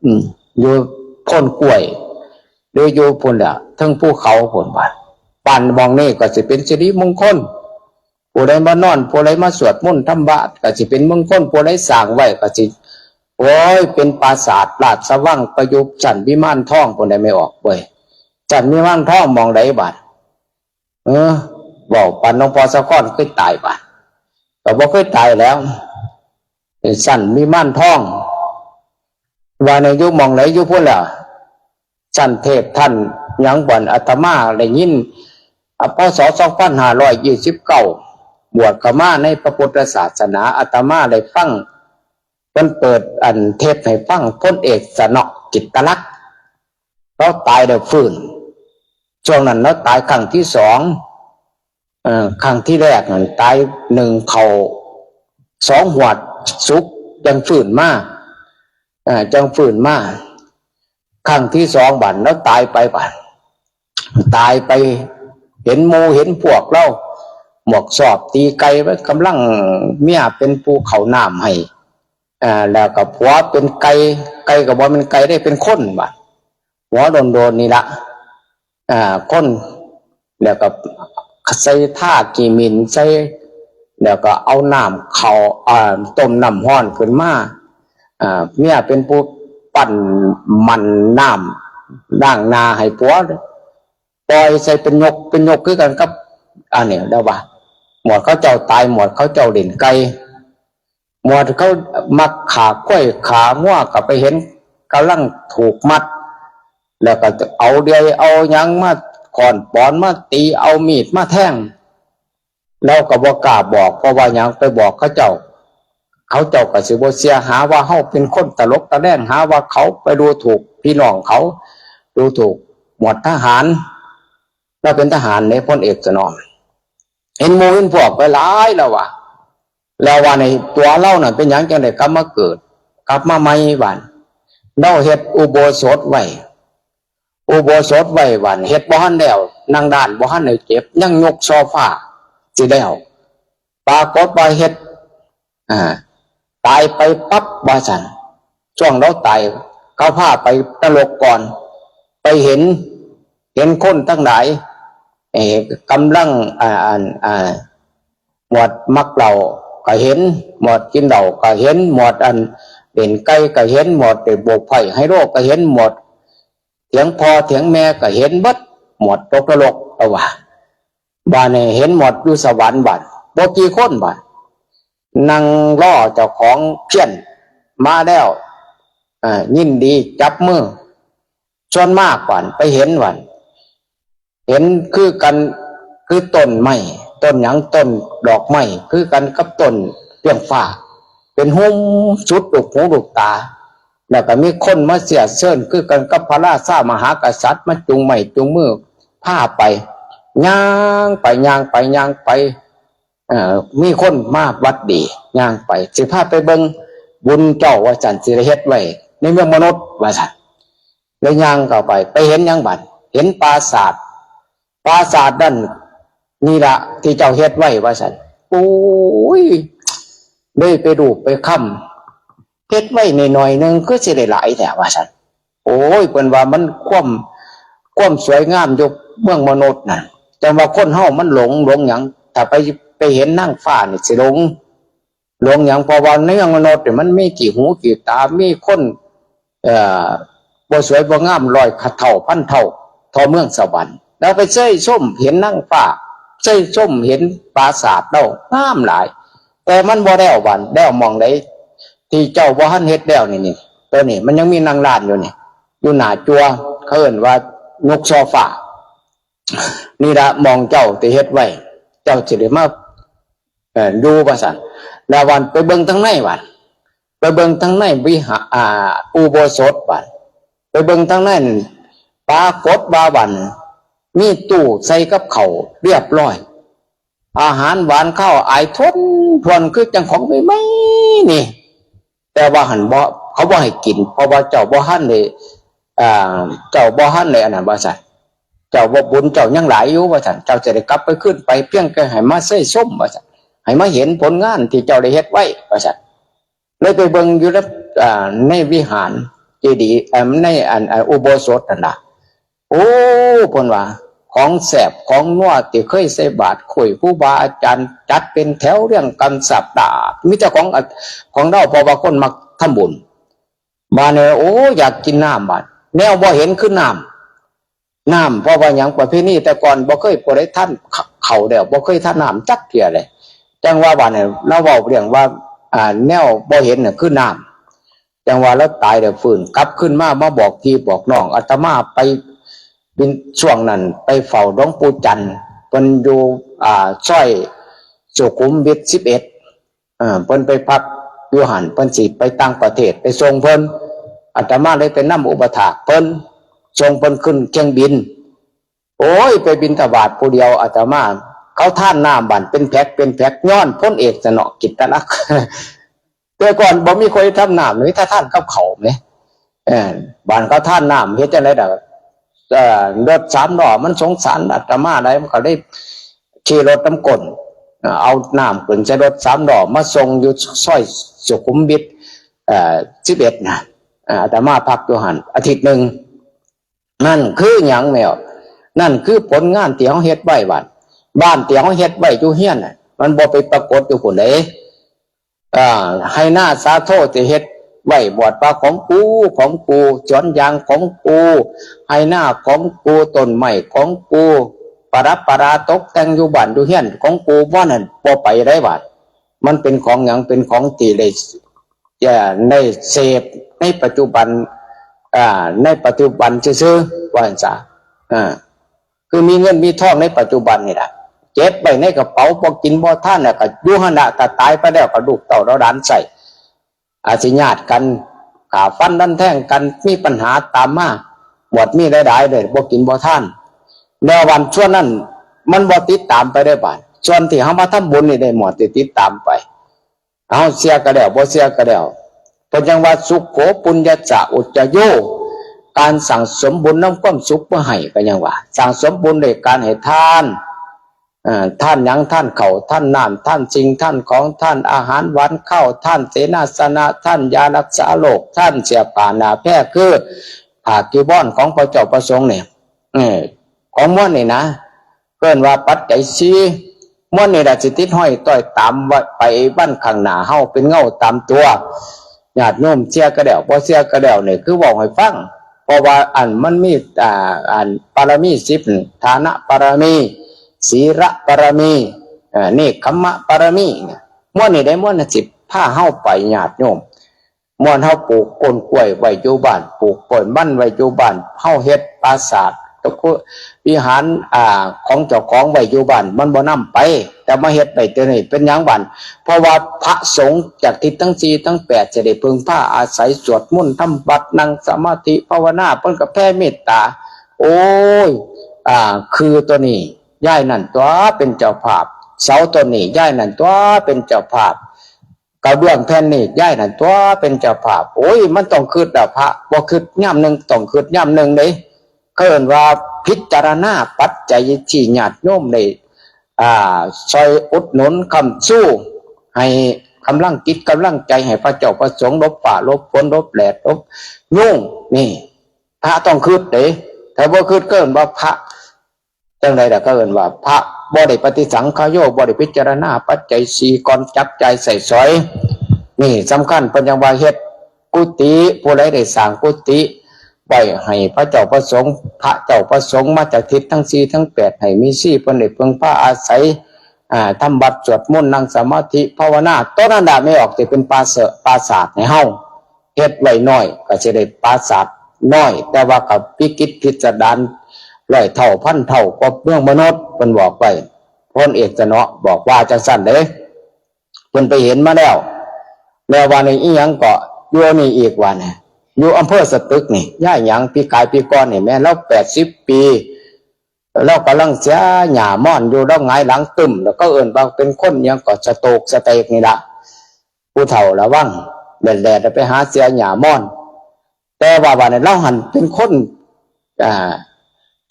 ອືມ ຢູ່ໂພນກ້ວຍ ຫຼືຢູ່ພຸ້ນແຫຼະ ເທິງພູເຂົາພຸ້ນບາດ. ບ້ານໝ່ອງນີ້ກໍຊິເປັນສິລິມົງຄົນ ຜູ້ໃດມານອນ ຜູ້ໃດມາສວດມົນທຳວະກໍຊິເປັນມົງຄົນ ຜູ້ໃດສ້າງໄວ້ກໍຊິ ໂອ້ຍ ເປັນປາສາດລາຊະວັງ ໄປຢູ່ຊັ້ນວິມານທອງພຸ້ນໄດ໋ ແມ່ອອກເວີຍ. ຊັ້ນວິມານທອງໝ່ອງໃດບາດ? ເອີ ເວົ້າປານຫຼວງພໍ່ສາຄອນເຄີຍຕາຍບາດ? ກໍບໍ່ເຄີຍຕາຍແລ້ວ. ຊັ້ນວິມານທອງ ວ່າໃນຢູ່ໝ່ອງໃດ ຢູ່ພຸ້ນແຫຼະ. ຊັ້ນເທບທ່ານຫຍັງບ່ອນ ອາດຕະມາໄດ້ຍິນ ອາ ພ.ສ. ສອງພັນຫ້າຮ້ອຍຊາວເກົ້າ ບວດເຂົ້າມາໃນພະພຸດທະສາສະໜາ ອາດຕະມາໄດ້ຟັງ ເພິ່ນເປີດອັນເທບໃຫ້ຟັງ ພົນເອກ ສະເນາະ ກິດຕະລັກ ລາວຕາຍແລ້ວຟື້ນ. ຊ່ວງນັ້ນລາວຕາຍຄັ້ງທີສອງ ເອີ ຄັ້ງທີແລກນັ້ນຕາຍໜຶ່ງເຂົ້າສອງຫວດສຸກ ຈັ່ງຟື້ນມາ ເອີ ຈັ່ງຟື້ນມາ. ຄັ້ງທີສອງບາດລາວຕາຍໄປບາດ ຕາຍໄປ ເຫັນໝູ່ເຫັນພວກລາວ ໝວກສອບຕີໄກ່ໄວ້ ກຳລັງເມຍເປັນຜູ້ເຂົ້ານ້ຳໃຫ້ ເອີ ແລ້ວກໍຜົວເປັນໄກ່ ໄກ່ກໍບໍ່ແມ່ນໄກ່ເດ້ ເປັນຄົນບາດ ຫົວໂດນໆນີ້ລະ ອ່າ ຄົນ ແລ້ວກໍໃສ່ ທາຂີ້ໝິ່ນໃສ່ ແລ້ວກໍເອົານ້ຳເຂົ້າ ອ່າ ຕົ້ມນ້ຳຮ້ອນຂຶ້ນມາ ອ່າ ເມຍເປັນຜູ້ປັ້ນໝັ້ນນ້ຳລ້າງໜ້າໃຫ້ຜົວ ປ່ອຍໃສ່ເປັນຍົກ ເປັນຍົກຄືກັນກັບ ອັນນີ້ລາວວ່າ หมวดเขาเจ้าตาย หมวดเขาเจ้าเล่นไก่ หมวดเขามักฆ่าควายฆ่างัว ก็ไปเห็นกำลังถูกมัด แล้วก็เอาเลื่อยเอาหยังมาค้อนปอนมาตี เอามีดมาแทง เราก็บ่กล้าบอก เพราะว่าหยัง ไปบอกเขาเจ้า เขาเจ้าก็สิบ่เชื่อ หาว่าเฮาเป็นคนตลกตะแลง หาว่าเขาไปดูถูกพี่น้องเขา ดูถูกหมวดทหาร เราเป็นทหารเด้ พลเอกสนอง เห็นหมู่เห็นพวกหลายๆ แล้วว่า แล้วว่าในตัวเรานั่นเป็นหยังจั่งได้กลับมาเกิด กลับมาใหม่บาด เราเฮ็ดอุโบสถไว้ อุโบสถไว้บาด เฮ็ดบ่ทันแล้ว นั่งด้านบ่ทันได้เจ็บ ยังยกโซฟาสิแล้ว ปรากฏว่าเฮ็ด อ่า ตายไปปั๊บว่าซั่น ช่วงเราตาย เขาพาไปนรกก่อน ไปเห็น เห็นคนทั้งหลาย เอ่อ กำลัง อ่า อ่า อ่า หมวดมักเหล้าก็เห็น หมวดกินเหล้าก็เห็น หมวดอันเล่นไก่ก็เห็น หมวดไปโบกไพ่ไฮโลก็เห็น หมวดเถียงพ่อเถียงแม่ก็เห็นเบิด หมวดตกนรก เอาว่า บาดนี้เห็นหมวดอยู่สวรรค์บาด บ่กี่คนบาด นั่งรอเจ้าของเพี้ยนมาแล้ว อ่า ยินดีจับมือ ส่วนมากบาดไปเห็นบาด เห็นคือกัน คือต้นไม้ ต้นหยัง ต้นดอกไม้ คือกันกับต้นเฟื่องฟ้า เป็นหุ้มสุดลูกหูลูกตา แล้วก็มีคนมาเสียเชิญ คือกันกับพระราชามหากษัตริย์ มาจูงไม้จูงมือพาไป ย่างไป ย่างไป ย่างไป เอ่อ มีคนมาหวัดดี ย่างไป สิพาไปเบิ่งบุญเจ้า ว่าซั่น สิได้เฮ็ดไว้ในเมืองมนุษย์ ว่าซั่น แล้วย่างเข้าไป ไปเห็นหยังบัด เห็นปราสาท ปราสาทนั่น นี่ละที่เจ้าเฮ็ดไว้ ว่าซั่น โอ้ย เลยไปรูปไปคำ เฮ็ดไว้น้อยๆ หนึ่ง คือสิได้หลายแท้ ว่าซั่น โอ้ย เพิ่นว่ามันความ ความสวยงามอยู่เมืองมนุษย์นั่น จั่งว่าคนเฮามันหลง หลงหยัง ถ้าไป ไปเห็นนางฟ้านี่สิหลง หลงหยัง เพราะว่าในเมืองมนุษย์นี่มันมีขี้หูขี้ตา มีคน เอ่อ บ่สวยบ่งามร้อยเท่าพันเท่า เท่าเมืองสวรรค์ แล้วไปเซยชมเห็นนางฟ้า เซยชมเห็นปราสาทเรางามหลาย แต่มันบ่แล้วบาด แล้วหม่องใดที่เจ้าบ่ทันเฮ็ดแล้วนี่ นี่ ตัวนี้มันยังมีนั่งลานอยู่นี่ อยู่หน้าจั่ว เขาเอิ้นว่ายกโซฟา นี่ละหม่องเจ้าที่เฮ็ดไว้ เจ้าสิได้มา เอ่อ อยู่ ว่าซั่น แล้วบาดไปเบิ่งทางในบาด ไปเบิ่งทางในวิหา- อ่า อุโบสถบาด ไปเบิ่งทางในนั่น ปรากฏว่าบาดมีตู้ใส่กับข้าวเรียบร้อย อาหารหวานคาวอายทวนๆ คือจั่งของใหม่ๆ นี่ แต่ว่าหั่นบ่ เขาบ่ให้กิน เพราะว่าเจ้าบ่ทันได้ อ่า เจ้าบ่ทันได้อันนั้น ว่าซั่น เจ้าบ่ บุญเจ้ายังหลายอยู่ ว่าซั่น เจ้าจะได้กลับไปคืนไป เพียงแต่ให้มาเซยชม ว่าซั่น ให้มาเห็นผลงานที่เจ้าได้เฮ็ดไว้ ว่าซั่น เลยไปเบิ่งอยู่ใน อ่า ในวิหารเจดีย์ เอ่อ ในอัน อ่า อุโบสถนั่นน่ะ โอ้ เพิ่นว่า ของแซ่บของนัวที่เคยใส่บาตร คุยครูบาอาจารย์จัดเป็นแถวเรียงกันสัปดาห์ มีแต่ของ ของเรา เพราะว่าคนมักทำบุญ บาดนี้ โอ้ อยากกินน้ำบาด แนวบ่เห็นคือน้ำ น้ำ เพราะว่าหยัง ประเพณีแต่ก่อนบ่เคยผู้ใดทานข้าวแล้ว บ่เคยทานน้ำจักเทื่อเลย จั่งว่าบาดนี้ ลาวเว้าเรื่องว่า อ่า แนวบ่เห็นน่ะคือน้ำ จั่งว่าลาวตายแล้วฟื้นกลับคืนมา มาบอกพี่บอกน้อง อาตมาไปบิณ- ช่วงนั้นไปเฝ้าหลวงปู่จันทร์ เพิ่นอยู่ อ่า ซอยสุขุมวิทสิบเอ็ด เอ่อ เพิ่นไปพักอยู่หั่น เพิ่นสิไปต่างประเทศ ไปส่งเพิ่น อาตมาเลยไปนำอุปถากเพิ่น ส่งเพิ่นขึ้นเครื่องบิน โอ้ย ไปบิณฑบาตผู้เดียว อาตมา เขาทานน้ำบาดเป็นแพ็คเป็นแพ็ค ย้อนพลเอกสนอกิตติลักษณ์ แต่ก่อนบ่มีคนทำน้ำ มีแต่ทานกับข้าวแหม เออ บาดเขาทานน้ำ เฮ็ดจั่งใด๋ดอก เอ่อ รถสามล้อมันสงสารอาตมาหลาย มันก็เลยขี่รถนำก้น เอ่อ เอาน้ำขึ้นใส่รถสามล้อมาส่งอยู่ซอยสุขุมวิท เอ่อ สิบเอ็ด นะ เอ่อ อาตมาพักอยู่หั่นอาทิตย์หนึ่ง นั่นคือหยังแมว นั่นคือผลงานที่เฮาเฮ็ดไว้บาด บ้านที่เฮาเฮ็ดไว้อยู่เฮือนน่ะ มันบ่ไปปรากฏอยู่พุ้นเด้ อ่า ไฮ่นาสาโทที่เฮ็ดไว้ บวชป่าของกู ของกู สวนยางของกู ไฮ่นาของกู ต้นไม้ของกู ປະດັບປະດາຕົກແຕ່ງຢູ່ບ້ານຢູ່ເຮືອນຂອງກູບໍ່ນັ້ນ ບໍ່ໄປໄດ້ບາດ. ມັນເປັນຂອງຫຍັງ? ເປັນຂອງທີ່ໄດ້ ຈະໄດ້ເສບໃນປັດຈຸບັນ ອ່າ ໃນປັດຈຸບັນຊື່ໆ ວ່າຊັ້ນຊະ. ອ່າ ຄືມີເງິນມີທອງໃນປັດຈຸບັນນີ້ລະ ເກັບໄວ້ໃນກະເປົາ ບໍ່ກິນບໍ່ທານ ແລ້ວກະຢູ່ຫັ້ນລະ ຖ້າຕາຍໄປແລ້ວກະລູກເຕົ້າເຫຼົ່າຫຼານໃຊ້ ອາດຊິຍາດກັນ ຂ້າຟັນດັນແທງກັນ ມີບັນຫາຕາມມາ ບວດມີຫຼາຍໆເດ້ ບໍ່ກິນບໍ່ທານ. ແລ້ວວັນສ່ວນນັ້ນມັນບໍ່ຕິດຕາມໄປໄດ້ບາດ. ສ່ວນທີ່ເຮົາມາທຳບຸນນີ້ໄດ້ໝົດ ທີ່ຕິດຕາມໄປ. ເຮົາເຊື່ອກໍແລ້ວ ບໍ່ເຊື່ອກໍແລ້ວ ເພິ່ນຈັ່ງວ່າ ສຸໂຂ ປຸນຍັດສະ ອຸດຈະໂຍ ການສັ່ງສົມບຸນນຳຄວາມສຸກມາໃຫ້ ກໍຍັງວ່າ ສັ່ງສົມບຸນດ້ວຍການໃຫ້ທານ ເອີ ທານຫຍັງ? ທານເຂົ້າ ທານນ້ຳ ທານສິ່ງທານຂອງ ທານອາຫານຫວານຄາວ ທານເສນາສະນະ ທານຢາຮັກສາໂລກ ທານເສື້ອຜ້າໜ້າແພ ຄືຜ້າຈີວອນຂອງພະເຈົ້າພະສົງນີ້ ເອີ ຂອງມວນນີ້ນະ ເອີ້ນວ່າປັດໄຈສີ່ ມວນນີ້ລະຊິຕິດຫ້ອຍຕ້ອຍຕາມໄປວັນຂ້າງໜ້າເຮົາເປັນເງົາຕາມຕົວ. ຍາດໂຍມເຊື່ອກໍແລ້ວ ບໍ່ເຊື່ອກໍແລ້ວ ນີ້ຄືເວົ້າໃຫ້ຟັງ ເພາະວ່າອັນມັນມີ ອ່າ ອັນປາລະມີສິບ ທານະປາລະມີ ສີລະປາລະມີ ເອີ ເນກຂຳມະປາລະມີ ມວນນີ້ໄດ້ ມວນຊິພາເຮົາໄປ ຍາດໂຍມ. ມ່ວນເຮົາປູກຕົ້ນກ້ວຍໄວ້ຢູ່ບ້ານ ປູກກ້ວຍມັນໄວ້ຢູ່ບ້ານ ເຮົາເຮັດປາສາດ ຕະຄຸ ວິຫານ ອ່າ ຂອງເຈົ້າຂອງໄວ້ຢູ່ບ້ານ ມັນບໍ່ນຳໄປ ແຕ່ມາເຮັດໄວ້ຕົວນີ້ ເປັນຫຍັງບາດ? ເພາະວ່າພະສົງຈາກທິດທັງສີ່ທັງແປດ ຈະໄດ້ເພິ່ງພາອາໄສ ສວດມົນທຳວັດ ນັ່ງສະມາທິພາວະນາ ເພິ່ນກໍແຜ່ເມດຕາ ໂອ້ຍ ອ່າ ຄືຕົວນີ້ ຍາຍນັ້ນຕົວະເປັນເຈົ້າພາບ ເສົາຕົ້ນນີ້ ຍາຍນັ້ນຕົວະເປັນເຈົ້າພາບ ກະເບື້ອງແຜ່ນນີ້ ຍາຍນັ້ນຕົວະເປັນເຈົ້າພາບ. ໂອ້ຍ ມັນຕ້ອງຄຶດແລ້ວ ພະບໍ່ຄຶດຍາມໜຶ່ງ ຕ້ອງຄຶດຍາມໜຶ່ງເດ້. ເຂົາເອີ້ນວ່າພິຈາລະນາປັດໄຈທີ່ຍາດໂຍມໄດ້ ອ່າ ຊ່ອຍອຸດໜູນຄ້ຳຊູ ໃຫ້ກຳລັງຈິດກຳລັງໃຈ ໃຫ້ພະເຈົ້າພະສົງ ຫຼົບຟ້າຫຼົບຝົນ ຫຼົບແດດຫຼົບຍຸງ. ນີ້ ພະຕ້ອງຄຶດເດ້. ຖ້າບໍ່ຄຶດ ເອີ້ນວ່າພະ ຈັ່ງໃດລະ ເຂົາເອີ້ນວ່າພະບໍ່ໄດ້ປະຕິສັງຂະໂຍ ບໍ່ໄດ້ພິຈາລະນາປັດໄຈສີ່ກ່ອນຈັບຈ່າຍໃຊ້ສອຍ. ນີ້ສຳຄັນ ເພິ່ນຈັ່ງວ່າເຮັດກຸຕິ ຜູ້ໃດໄດ້ສ້າງກຸຕິໄວ້ໃຫ້ພະເຈົ້າພະສົງ ພະເຈົ້າພະສົງມາຈາກທິດທັງສີ່ທັງແປດ ໃຫ້ມີຊີເພິ່ນໄດ້ເພິ່ງພາອາໄສ ອ່າ ທຳວັດສວດມົນ ນັ່ງສະມາທິພາວະນາ ໂຕນັ້ນລະແມ່ອອກຊິເປັນປາເສ ປາສາດໃຫ້ເຮົາ. ເຮັດໄວ້ໜ້ອຍກໍຊິໄດ້ປາສາດນ້ອຍ ແຕ່ວ່າກໍວິຈິດພິສະດານຮ້ອຍເທົ່າພັນເທົ່າກວ່າເມືອງມະນຸດ ເພິ່ນບອກໄວ້. ພົນເອກສະເນາະບອກວ່າຈັ່ງຊັ້ນເດ້ ເພິ່ນໄປເຫັນມາແລ້ວ. ແລ້ວວ່ານີ້ອີ່ຫຍັງເກາະ ຢູ່ນີ້ອີກວ່ານີ້ ຢູ່ອຳເພີສະຕຶກນີ້ ຍາຍຫຍັງ ປີກາຍປີກ່ອນນີ້ແມ່ນລາວແປດສິບປີ ລາວກຳລັງເສຍຫຍ້າມອນຢູ່ ລາວຫງາຍຫຼັງຕຶ້ມ ແລ້ວເຂົາເອີ້ນວ່າເປັນຄົນຫຍັງເກາະ ສະໂຕກສະເຕກນີ້ລະ. ຜູ້ເຖົ້າລະວັງ ແດດໆ ໄປຫາເສຍຫຍ້າມອນ. ແຕ່ວ່າບາດນີ້ລາວຫັ້ນເປັນຄົນ ອ່າ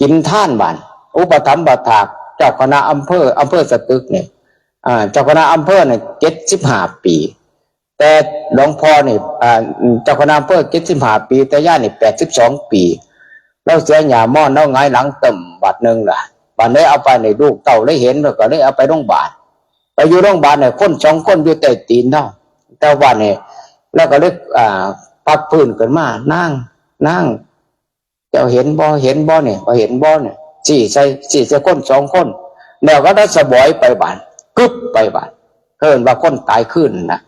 ກິນທານ ບາດອຸປະຖຳປະຖາກເຈົ້າຄະນະອຳເພີ ອຳເພີສະຕຶກນີ້ ອ່າ ເຈົ້າຄະນະອຳເພີນີ້ເຈັດສິບຫ້າປີ ແຕ່ຫຼວງພໍ່ນີ້ ອ່າ ເຈົ້າຄະນະອຳເພີເຈັດສິບຫ້າປີ ແຕ່ຍາຍນີ້ແປດສິບສອງປີ. ລາວເສຍຫຍ້າມອນ ລາວຫງາຍຫຼັງຕຶ້ມບາດໜຶ່ງລະ ບາດນີ້ເອົາໄປນີ້ ລູກເຕົ້າໄດ້ເຫັນ ເພິ່ນກໍເລີຍເອົາໄປໂຮງບານ. ໄປຢູ່ໂຮງບານນີ້ ຄົນສອງຄົນຢູ່ໃຕ້ຕີນລາວ. ແຕ່ວ່ານີ້ລາວກໍເລີຍ ອ່າ ພັກຟື້ນຂຶ້ນມາ ນາງ ນາງ ເຈົ້າເຫັນບໍ່ ເຫັນບໍ່ນີ້ ຂ້ອຍເຫັນບໍ່ນີ້ ຊີ້ໃສ່ ຊີ້ໃສ່ຄົນສອງຄົນ ແລ້ວກໍໄດ້ສະບອຍໄປບາດ ກຶບໄປບາດ ເອີ້ນວ່າຄົນຕາຍຄືນນະ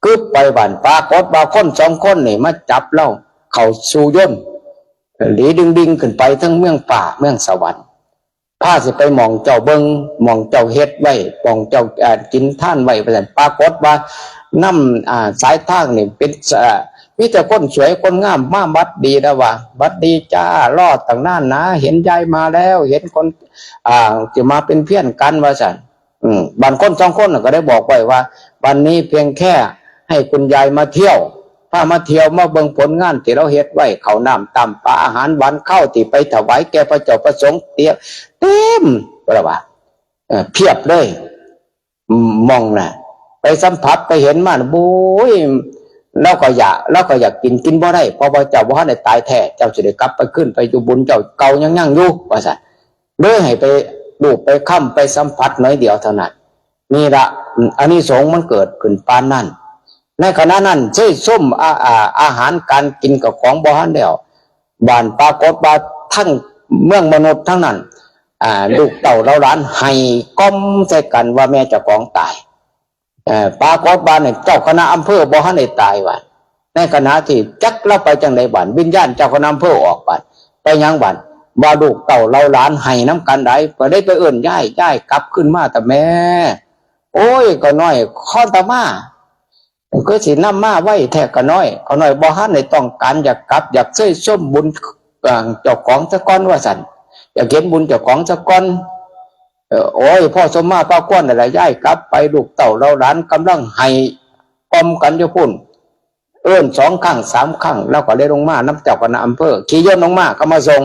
ກຶບໄປບາດ ປາກົດວ່າຄົນສອງຄົນນີ້ມາຈັບລາວເຂົ້າສູ່ຍົນ ຫຼີດຶງໆ ຂຶ້ນໄປເທິງເມືອງຟ້າເມືອງສະຫວັນ ພາຊິໄປໝ່ອງເຈົ້າເບິ່ງ ໝ່ອງເຈົ້າເຮັດໄວ້ ໝ່ອງເຈົ້າ ເອີ ກິນທານໄວ້ ວ່າຊັ້ນ. ປາກົດວ່ານຳ ອ່າ ສາຍທາງນີ້ເປັນ ເອີ ມີແຕ່ຄົນສວຍຄົນງາມມາຫວັດດີແລ້ວວ່າ ຫວັດດີຈ້າ ລໍຕັ້ງນານນາ ເຫັນຍາຍມາແລ້ວ ເຫັນຄົນ ອ່າ ຊິມາເປັນພຽນກັນ ວ່າຊັ້ນ. ອືມ ບາດຄົນສອງຄົນກໍໄດ້ບອກໄວ້ວ່າ ວັນນີ້ພຽງແຄ່ໃຫ້ຄຸນຍາຍມາທ່ຽວ ພາມາທ່ຽວມາເບິ່ງຜົນງານທີ່ລາວເຮັດໄວ້ ເຂົ້ານ້ຳຕຳປາ ອາຫານຫວານຄາວທີ່ໄປຖວາຍແກ່ພະເຈົ້າພະສົງ ຕຽມເຕັມ ລາວວ່າ ເອີ ພຽບເລີຍ ໝ່ອງນະ ໄປສຳຜັດໄປເຫັນມາ ໂອ້ຍ ລາວກໍຢາກ ລາວກໍຢາກກິນ ກິນບໍ່ໄດ້ ເພາະວ່າເຈົ້າບໍ່ທັນໄດ້ຕາຍແທ້ ເຈົ້າຊິໄດ້ກັບໄປຄືນໄປຢູ່ບຸນເຈົ້າເກົ່າຍັງໆຢູ່ ວ່າຊັ້ນ. ເລີຍໃຫ້ໄປລູບໄປຄຳໄປສຳຜັດໜ້ອຍດຽວເທົ່ານັ້ນ. ນີ້ລະ ອານິສົງມັນເກີດຂຶ້ນປານນັ້ນ. ໃນຂະນະນັ້ນເຊີຍຊົມ ອາ ອາ ອາຫານການກິນເຂົ້າຂອງບໍ່ທັນແລ້ວ ບາດປາກົດວ່າທັງເມືອງມະນຸດທັງນັ້ນ ອ່າ ລູກເຕົ້າເຫຼົ່າຫຼານໄຫ້ກ່ອມໃສ່ກັນວ່າແມ່ເຈົ້າຂອງຕາຍ. ເອີ ປາກົດວ່ານີ້ເຈົ້າຄະນະອຳເພີບໍ່ທັນໄດ້ຕາຍວ່າ ໃນຂະນະທີ່ຈັກລາວໄປຈັ່ງໃດບາດ ວິນຍານເຈົ້າຄະນະອຳເພີອອກບາດ ໄປຫຍັງບາດ ວ່າລູກເຕົ້າເຫຼົ່າຫຼານໄຫ້ນຳກັນໃດ ກໍໄດ້ໄປເອີ້ນຍາຍ ຍາຍກັບຄືນມາຕະແມ່. ໂອ້ຍ ຂ້ານ້ອຍ ຄອນຕາມາ ຄືຊິນຳມາໄວແທ້ຂ້ານ້ອຍ ຂ້ານ້ອຍບໍ່ທັນໄດ້ຕ້ອງການ ຢາກກັບ ຢາກເຊີຍຊົມບຸນ ເອີ ເຈົ້າຂອງສາກ່ອນວ່າຊັ້ນ ຢາກເຫັນບຸນເຈົ້າຂອງສາກ່ອນ. ເອີ ໂອ້ຍ ພໍສົມມາພາຄວນນັ້ນລະ ຍາຍກັບໄປ ລູກເຕົ້າເຫຼົ່າຫຼານກຳລັງໄຫ້ກ່ອມກັນຢູ່ພຸ້ນ ເອີ້ນສອງຄັ້ງສາມຄັ້ງ ລາວກໍເລີຍລົງມານຳເຈົ້າຄະນະອຳເພີ ຂີ່ຍົນລົງມາ ເຂົາມາສົ່ງ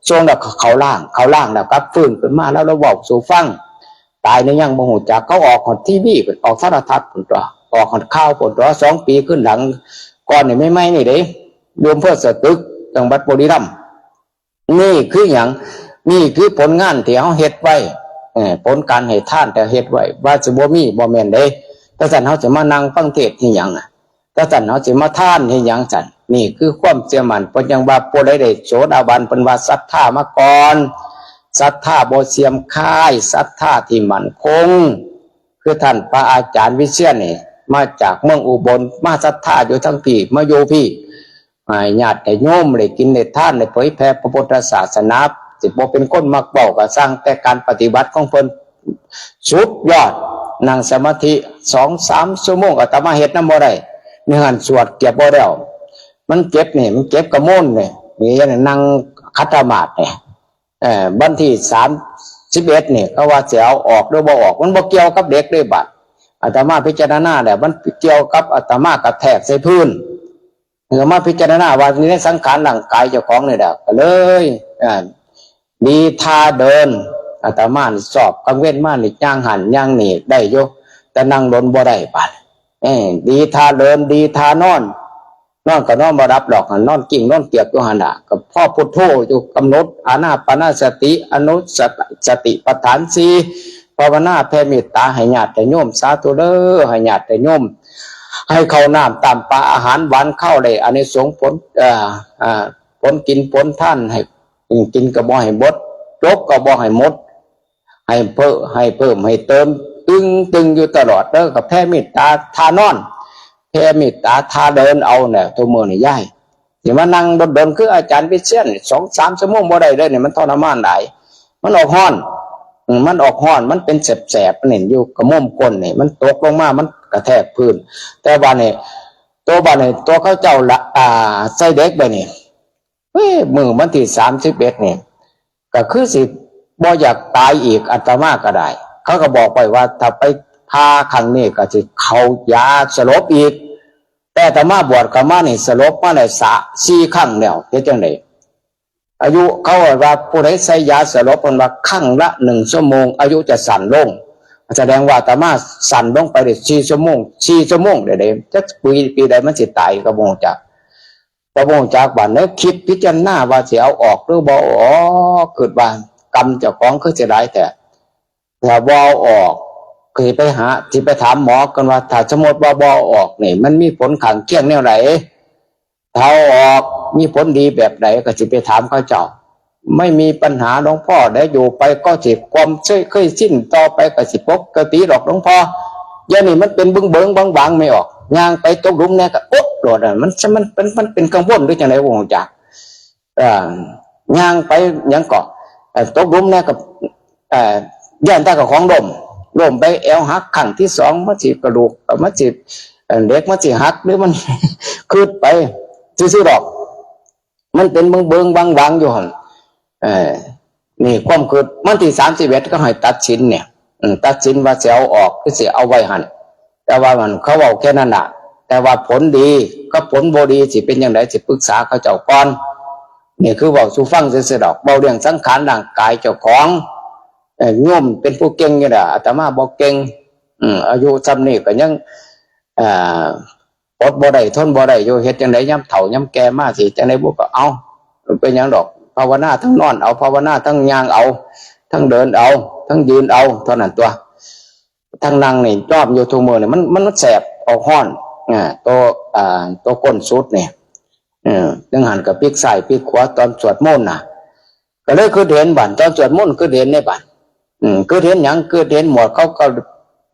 ສົ່ງແລ້ວເຂົາລ້າງ ເຂົາລ້າງແລ້ວກັບຟື້ນຂຶ້ນມາ ລາວເວົ້າສູ່ຟັງ. ຕາຍຫຼືຍັງບໍ່ຮູ້ຈັກ ເຂົາອອກຮອດທີວີ ອອກໂທລະທັດພຸ້ນຕົວະ ອອກຮອດຂ່າວພຸ້ນຕົວະ ສອງປີຄືນຫຼັງ ກ່ອນນີ້ໃໝ່ໆນີ້ເດ້ ຢູ່ອຳເພີສະຕຶກ ຈັງຫວັດບຸຣີລຳ. ນີ້ຄືຫຍັງ? ນີ້ຄືຜົນງານທີ່ເຮົາເຮັດໄວ້ ເອີ ຜົນການໃຫ້ທານທີ່ເຮົາເຮັດໄວ້ ວ່າຊິບໍ່ມີ ບໍ່ແມ່ນເດ້. ຈັ່ງຊັ້ນເຮົາຊິມານັ່ງຟັງເທດເຮັດຫຍັງ? ຈັ່ງຊັ້ນເຮົາຊິມາທານເຮັດຫຍັງຊັ້ນ? ນີ້ຄືຄວາມເຊື່ອໝັ້ນ. ເພິ່ນຈັ່ງວ່າຜູ້ໃດໄດ້ໂສດາບັນ ເພິ່ນວ່າສັດທາມາກ່ອນ ສັດທາບໍ່ເສື່ອມຄາຍ ສັດທາທີ່ໝັ້ນຄົງ. ຄືທ່ານພະອາຈານວິເຊຍນນີ້ ມາຈາກເມືອງອຸບົນ ມາສັດທາຢູ່ທາງພີ້ ມາຢູ່ພີ້ ໃຫ້ຍາດໃຫ້ໂຍມໄດ້ກິນໄດ້ທານ ໄດ້ເຜີຍແຜ່ພະພຸດທະສາສະໜາ. ຊິບໍ່ເປັນຄົນມັກເວົ້າກໍຊ່າງ ແຕ່ການປະຕິບັດຂອງເພິ່ນສຸດຍອດ. ນັ່ງສະມາທິສອງສາມຊົ່ວໂມງ ອາດຕະມາເຮັດນຳບໍ່ໄດ້ ໃນຫັ້ນສວດເກືອບບໍ່ແລ້ວ. ມັນເຈັບນີ້ ມັນເຈັບກະມົນນີ້ ນີ້ນັ່ງຂັດຕະໝາດນີ້. ເອີ ວັນທີສາມສິບເອັດນີ້ ເຂົາວ່າຊິເອົາອອກຫຼືບໍ່ອອກ ມັນບໍ່ກ່ຽວກັບເດັກເດ້ບາດ. ອາດຕະມາພິຈາລະນາແລ້ວ ມັນກ່ຽວກັບອາດຕະມາກະແທກໃສ່ພື້ນ ແລ້ວມາພິຈາລະນາວ່າຢູ່ໃນສັງຂານຮ່າງກາຍເຈົ້າຂອງນີ້ແຫຼະ ກໍເລີຍ ເອີ ດີທ່າເດີນ. ອາດຕະມານີ້ຊອບກາງເວັນມານີ້ຍ່າງຫັ້ນຍ່າງນີ້ໄດ້ຢູ່ ແຕ່ນັ່ງດົນບໍ່ໄດ້ບາດ. ເອີ ດີທ່າເດີນ ດີທ່ານອນ ນອນກໍນອນບໍ່ຫຼັບດອກ ນອນກິ້ງນອນກຽກຢູ່ຫັ້ນລະ ກໍພໍພຸດໂທຢູ່ ກຳນົດອານາປານະສະຕິ ອະນຸສະ ສະຕິປະທານສີ່ ພາວະນາແຜ່ເມດຕາໃຫ້ຍາດໃຫ້ໂຍມ. ສາທຸເດີ ໃຫ້ຍາດໃຫ້ໂຍມ ໃຫ້ເຂົ້ານ້ຳຕຳປາ ອາຫານຫວານຄາວ ໄດ້ອານິສົງຜົນ ເອີ ເອີ ຜົນກິນຜົນທານ ໃຫ້ກິນກໍບໍ່ໃຫ້ໝົດ ຈົກກໍບໍ່ໃຫ້ໝົດ ໃຫ້ເພີ່ມ ໃຫ້ເພີ່ມ ໃຫ້ເຕີມ ຕຶງໆຢູ່ຕະຫຼອດເດີ. ກໍແຜ່ເມດຕາທ່ານອນ ແຜ່ເມດຕາທ່າເດີນເອົາແຫຼະ ທຸກມື້ນີ້ຍາຍ ຊິມານັ່ງດົນໆ ຄືອາຈານວິເຊຍນ ສອງສາມຊົ່ວໂມງບໍ່ໄດ້ເລີຍນີ້ ມັນທໍລະມານຫຼາຍ. ມັນອອກຮ້ອນ ອືມ ມັນອອກຮ້ອນ ມັນເປັນແສບໆ ອັນນີ້ຢູ່ກະມຸມກົ້ນນີ້ ມັນຕົກລົງມາ ມັນກະແທກພື້ນ. ແຕ່ບາດນີ້ ໂຕບາດນີ້ ໂຕເຂົາເຈົ້າລະ ອ່າ ໃສ່ເດັກໄວ້ນີ້ ເອີ ມື້ວັນທີສາມສິບເອັດນີ້ ກໍຄືຊິບໍ່ຢາກຕາຍອີກ ອາດຕະມາກໍໄດ້. ເຂົາກໍບອກໄວ້ວ່າ ຖ້າໄປຜ່າຄັ້ງນີ້ກໍຊິເຂົ້າຢາສະຫຼົບອີກ. ແຕ່ອາດຕະມາບວດເຂົ້າມານີ້ ສະຫຼົບມາໄດ້ສາມ ສີ່ຄັ້ງແລ້ວ. ເຮັດຈັ່ງໃດ? ອາຍຸ ເຂົາເອີ້ນວ່າ ຜູ້ໃດໃສ່ຢາສະຫຼົບ ເພິ່ນວ່າຄັ້ງລະໜຶ່ງຊົ່ວໂມງ ອາຍຸຈະສັ້ນລົງ. ສະແດງວ່າອາດຕະມາສັ້ນລົງໄປໄດ້ສີ່ຊົ່ວໂມງ ສີ່ຊົ່ວໂມງໄດ້ເດ້. ຈັກປີ ປີໃດມັນຊິຕາຍກໍບໍ່ຮູ້ຈັກ. ກໍບໍ່ຮູ້ຈັກ ບາດແນວຄິດພິຈາລະນາວ່າຊິເອົາອອກຫຼືບໍ່ເອົາອອກ ຄິດວ່າກຳເຈົ້າຂອງຄືຊິຫຼາຍແທ້ ຖ້າບໍ່ເອົາອອກ ກໍຊິໄປຫາ ຊິໄປຖາມໝໍກ່ອນວ່າ ຖ້າສົມມຸດວ່າບໍ່ເອົາອອກນີ້ ມັນມີຜົນຂ້າງຄຽງແນວໃດ? ຖ້າເອົາອອກມີຜົນດີແບບໃດ ກໍຊິໄປຖາມເຂົາເຈົ້າ. ໄມ່ມີປັນຫາ ຫຼວງພໍ່ ແລະ ຢູ່ໄປກໍຊິຄວາມເຄີຍຊິນ ຕໍ່ໄປກໍຊິປົກກະຕິດອກ ຫຼວງພໍ່. ດຽວນີ້ມັນເປັນເບີງໆ ຫວາງໆ ແມ່ອອກ ຍ່າງໄປຕົກຫຼຸມແດ່ກໍ ໂອະ ໂລດ. ມັນ ມັນ ມັນ ມັນເປັນກັງວົນຫຼືຈັ່ງໃດບໍ່ຮູ້ຈັກ. ເອີ ຍ່າງໄປຫຍັງເກາະ ເອີ ຕົກຫຼຸມແດ່ກໍ ເອີ ຢ້ານແຕ່ເຈົ້າຂອງລົ້ມ ລົ້ມໄປແອວຫັກຄັ້ງທີສອງ ມັນຊິກະດູກ ມັນຊິ ເອີ ເຫຼັກມັນຊິຫັກ ຫຼືມັນ ຄຶດໄປຊື່ໆດອກ. ມັນເປັນເບີງໆ ຫວາງໆ ຢູ່ຫັ້ນ. ເອີ ນີ້ຄວາມຄິດ ວັນທີສາມສິບເອັດ ກໍໃຫ້ຕັດສິນນີ້ ເອີ ຕັດສິນວ່າຊິເອົາອອກ ຫຼືຊິເອົາໄວ້ຫັ້ນ. ແຕ່ວ່າມັນ ເຂົາເວົ້າແຄ່ນັ້ນລະ ແຕ່ວ່າຜົນດີກັບຜົນບໍ່ດີຊິເປັນຈັ່ງໃດ ຊິປຶກສາເຂົາເຈົ້າກ່ອນ. ນີ້ຄືເວົ້າສູ່ຟັງຊື່ໆດອກ ເວົ້າເລື່ອງສັງຂານຮ່າງກາຍເຈົ້າຂອງ. ເອີ ໂຍມເປັນຜູ້ເກັ່ງຢູ່ແລ້ວ ອາດຕະມາບໍ່ເກັ່ງ. ອາຍຸສ່ຳນີ້ກໍຍັງ ເອີ ອົດບໍ່ໄດ້ທົນບໍ່ໄດ້ຢູ່ ເຮັດຈັ່ງໃດຍາມເຖົ້າຍາມແກ່ມາຊິຈັ່ງໃດບຸ ກໍເອົາ ເປັນຫຍັງດອກ ພາວະນາທັງນອນເອົາ ພາວະນາທັງຍ່າງເອົາ ທັງເດີນເອົາ ທັງຢືນເອົາ ເທົ່ານັ້ນຕົວະ. ທັງນັ່ງນີ້ຍອມຢູ່ທຸກມື້ນີ້ ມັນ ມັນແສບອອກຮ້ອນ ອາ ໂຕ ອາ ໂຕກົ້ນສຸດນີ້ ເອີ ຈັ່ງຫັ້ນກໍພິກຊ້າຍພິກຂວາຕອນສວດມົນນະ. ກໍເລີຍຄິດເຫັນບາດ ຕອນສວດມົນຄິດເຫັນເດ້ບາດ. ອືມ ຄິດເຫັນຫຍັງ? ຄິດເຫັນໝວດເຂົາກໍ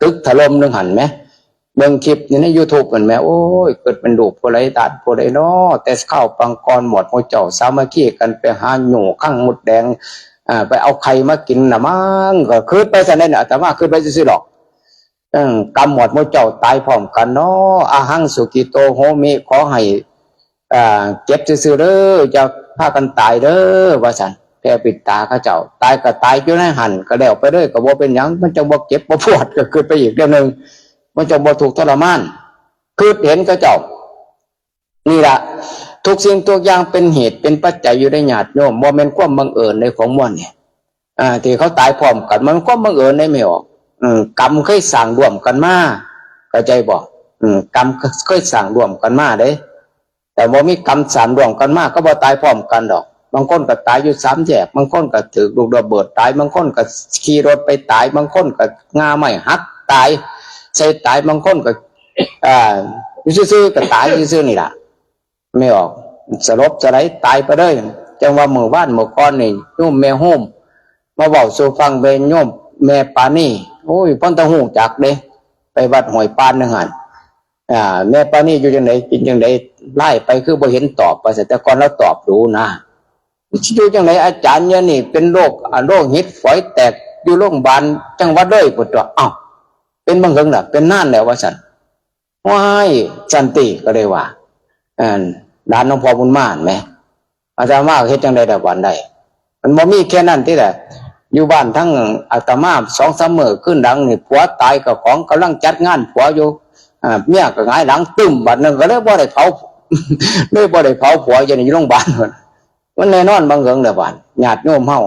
ຕຶກຖະຫຼົ່ມໜຶ່ງຫັ້ນແໝ ເບິ່ງຄລິບຢູ່ໃນຢູທູບຫັ້ນແໝ. ໂອ້ຍ ເກີດເປັນລູກຜູ້ໃດຫຼານຜູ້ໃດນໍ ແຕ່ຄາວປາງກ່ອນໝວດໝູ່ເຈົ້າສາມັກຄີກັນໄປຫາໂຫຍ້ຄັງມົດແດງ ອ່າ ໄປເອົາໄຂ່ມາກິນນະມັງ. ກໍຄິດໄປຊັ້ນເດ້ ອາດຕະມາຄິດໄປຊື່ໆດອກ. ເອີ ກຳໝວດໝູ່ເຈົ້າຕາຍພ້ອມກັນເນາະ ອະຫັງສຸກິໂຕໂຫມິ ຂໍໃຫ້ ອ່າ ເຈັບຊື່ໆເດີ ຢ່າພາກັນຕາຍເດີ ວ່າຊັ້ນ. ແຜ່ເມດຕາເຂົາເຈົ້າ ຕາຍກໍຕາຍຢູ່ໃນຫັ້ນ ກໍແລ້ວໄປເລີຍ ກໍບໍ່ເປັນຫຍັງ ມັນຈັ່ງບໍ່ເຈັບບໍ່ປວດ ກໍຄິດໄປອີກແນວໜຶ່ງ ມັນຈັ່ງບໍ່ທຸກທໍລະມານ. ຄິດເຫັນເຂົາເຈົ້າ ນີ້ລະ ທຸກສິ່ງທຸກຢ່າງເປັນເຫດເປັນປັດໄຈຢູ່ໃດ໋ຍາດໂຍມ ບໍ່ແມ່ນຄວາມບັງເອີນໃດ໋ຂອງມວນນີ້. ອ່າ ທີ່ເຂົາຕາຍພ້ອມກັນ ມັນຄວາມບັງເອີນໃດ໋ແມ່ອອກ. ເອີ ກຳເຄີຍສ້າງຮ່ວມກັນມາ ເຂົ້າໃຈບໍ່? ເອີ ກຳເຄີຍສ້າງຮ່ວມກັນມາເດ້ ແຕ່ບໍ່ມີກຳສ້າງຮ່ວມກັນມາ ກໍບໍ່ຕາຍພ້ອມກັນດອກ. ບາງຄົນກໍຕາຍຢູ່ສາມແຍກ ບາງຄົນກໍຖືກລູກລະເບີດຕາຍ ບາງຄົນກໍຂີ່ລົດໄປຕາຍ ບາງຄົນກໍງ່າໄມ້ຫັກຕາຍ ໃສ່ຕາຍ ບາງຄົນກໍ ອ່າ ຢູ່ຊື່ໆກໍຕາຍຊື່ໆນີ້ລະ ແມ່ອອກ ສະຫຼົບສະໄຫຼຕາຍໄປເລີຍ. ຈັ່ງວ່າມື້ວານມື້ກ່ອນນີ້ໂຍມແມ່ໂຮມມາເວົ້າສູ່ຟັງ ແມ່ໂຍມແມ່ປານີ ໂອ້ຍ ພໍແຕ່ຮູ້ຈັກເດ້ ໄປວັດຫ້ວຍປານໜຶ່ງຫັ້ນ. ອ່າ ແມ່ປານີຢູ່ຈັ່ງໃດ ເປັນຈັ່ງໃດ ໄລນ໌ໄປຄືບໍ່ເຫັນຕອບ ວ່າຊັ້ນ. ແຕ່ກ່ອນລາວຕອບດູນະ ຢູ່ຈັ່ງໃດອາຈານ ດຽວນີ້ເປັນໂລກ ອາ ໂລຫິດຝອຍແຕກ ຢູ່ໂລງບານຈັງຫວັດເລີຍພຸ້ນຕົວະ. ເອົ້າ ເປັນບັກເຫິງລະ ເປັນນານແລ້ວ ວ່າຊັ້ນ. ວ້າຍ ສັນຕິ ກໍເລີຍວ່າ ອັນ ຫຼານຫຼວງພໍ່ບຸນມາຫັ້ນແໝ ອາດຕະມາເຮັດຈັ່ງໃດໄດ້ບາດໃດ? ມັນບໍ່ມີແຄ່ນັ້ນຕິລະ ຢູ່ບ້ານທັງອາດຕະມາ ສອງສາມມື້ຄືນຫຼັງນີ້ ຜົວຕາຍ ເຈົ້າຂອງກຳລັງຈັດງານຜົວຢູ່ ອ່າ ເມຍກໍຫງາຍຫຼັງຕຶ້ມ ບາດໜຶ່ງກໍເລີຍບໍ່ໄດ້ເຜົາ ເລີຍບໍ່ໄດ້ເຜົາຜົວ ຢູ່ໃນ ຢູ່ໂລງບານພຸ້ນ. ມັນແນ່ນອນບັກເຫິງແລ້ວບາດ ຍາດໂຍມເຮົາ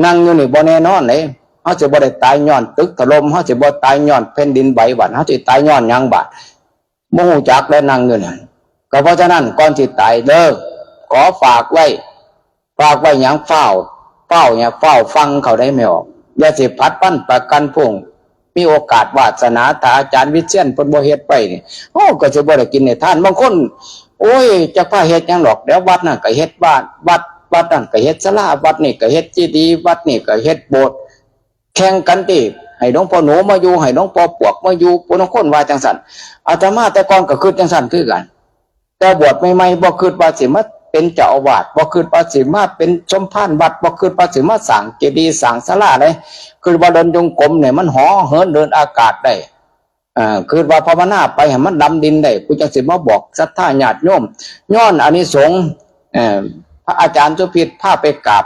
ນັ່ງຢູ່ນີ້ບໍ່ແນ່ນອນເດ້. ເຮົາຊິບໍ່ໄດ້ຕາຍຍ້ອນຕຶກຖະຫຼົ່ມ ເຮົາຊິບໍ່ຕາຍຍ້ອນແຜ່ນດິນໄຫວບາດ ເຮົາຊິຕາຍຍ້ອນຫຍັງບາດ? ບໍ່ຮູ້ຈັກແລ້ວ ນັ່ງຢູ່ນີ້. ກໍເພາະສະນັ້ນ ກ່ອນຊິຕາຍເດີ ຂໍຝາກໄວ້ ຝາກໄວ້ຫຍັງ? ຟ້າວ ຟ້າວຫຍັງ? ຟ້າວຟັງເຂົາໄດ້ແມ່ອອກ ຢ່າຊິຜັດວັນປະກັນພົງ. ມີໂອກາດວາດສະໜາ ຖ້າອາຈານວິຊຽນເພິ່ນບໍ່ເຮັດໄວ້ນີ້ ໂອ້ ກໍຊິບໍ່ໄດ້ກິນໄດ້ທານ. ບາງຄົນ ໂອ້ຍ ຈັກພາເຮັດຫຍັງດອກ ດຽວວັດນັ້ນກໍເຮັດ ວາດ ວັດ ວັດນັ້ນກໍເຮັດສາລາ ວັດນີ້ກໍເຮັດເຈດີ ວັດນີ້ກໍເຮັດໂບດ ແຂ່ງກັນຕິ ໃຫ້ຫຼວງພໍ່ໜູມາຢູ່ ໃຫ້ຫຼວງພໍ່ປວກມາຢູ່ ຜູ້ລາງຄົນວ່າຈັ່ງຊັ້ນ. ອາດຕະມາແຕ່ກ່ອນກໍຄິດຈັ່ງຊັ້ນຄືກັນ ແຕ່ບວດໃໝ່ໆ ບໍ່ຄິດວ່າຊິມາເປັນເຈົ້າອາວາດ ບໍ່ຄິດວ່າຊິມາເປັນສົມພານວັດ ບໍ່ຄິດວ່າຊິມາສ້າງເຈດີ ສ້າງສາລາເດ້. ຄິດວ່າເດີນຈົງກົມນີ້ມັນຫໍເຫີນເດີນອາກາດໄດ້ ເອີ ຄິດວ່າພາວະນາໄປໃຫ້ມັນດຳດິນໄດ້ ກູຈັ່ງຊິມາບອກສັດທາຍາດໂຍມ ຍ້ອນອານິສົງ ເອີ ພະອາຈານສຸພິດພາໄປກາບ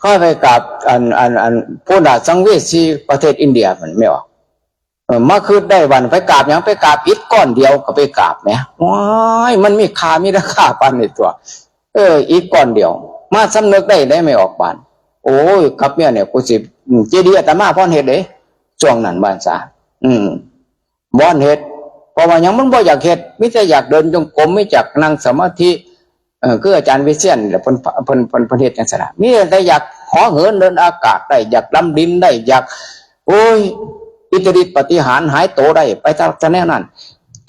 ພາໄປກາບ ອັນ ອັນ ອັນ ພຸດທະສັງເວສີປະເທດອິນເດຍພຸ້ນແມ່ນບໍ່? ເອີ ມາຄິດໄດ້ວ່າໄປກາບຫຍັງ? ໄປກາບອິດກ້ອນດຽວກໍໄປກາບແໝ. ໂອ້ຍ ມັນມີຄ່າມີລາຄາປານນີ້ຕົວະ. ເອີ ອິດກ້ອນດຽວ ມາສຳນຶກໄດ້ໄດ໋ແມ່ອອກບາດ. ໂອ້ຍ ກັບເມຍນີ້ ກູຊິ ເຈດີອາດຕະມາພອນເຮັດເດ້ ຊ່ວງນັ້ນວ່າຊັ້ນສາ. ອືມ ບໍ່ທັນເຮັດ ເພາະວ່າຫຍັງ? ມັນບໍ່ຢາກເຮັດ ມີແຕ່ຢາກເດີນຈົງກົມ ມີຢາກນັ່ງສະມາທິ. ເອີ ຄືອາຈານວິຊຽນນີ້ແຫຼະ ເພິ່ນ ເພິ່ນ ເພິ່ນ ເພິ່ນເຮັດຈັ່ງຊັ້ນລະ ມີແຕ່ຢາກເຫາະເຫີນເດີນອາກາດໄດ້ ຢາກດຳດິນໄດ້ ຢາກ ໂອ້ຍ ອິດທິລິດປາຕິຫານຫາຍໂຕໄດ້ ໄປທາງແນວນັ້ນ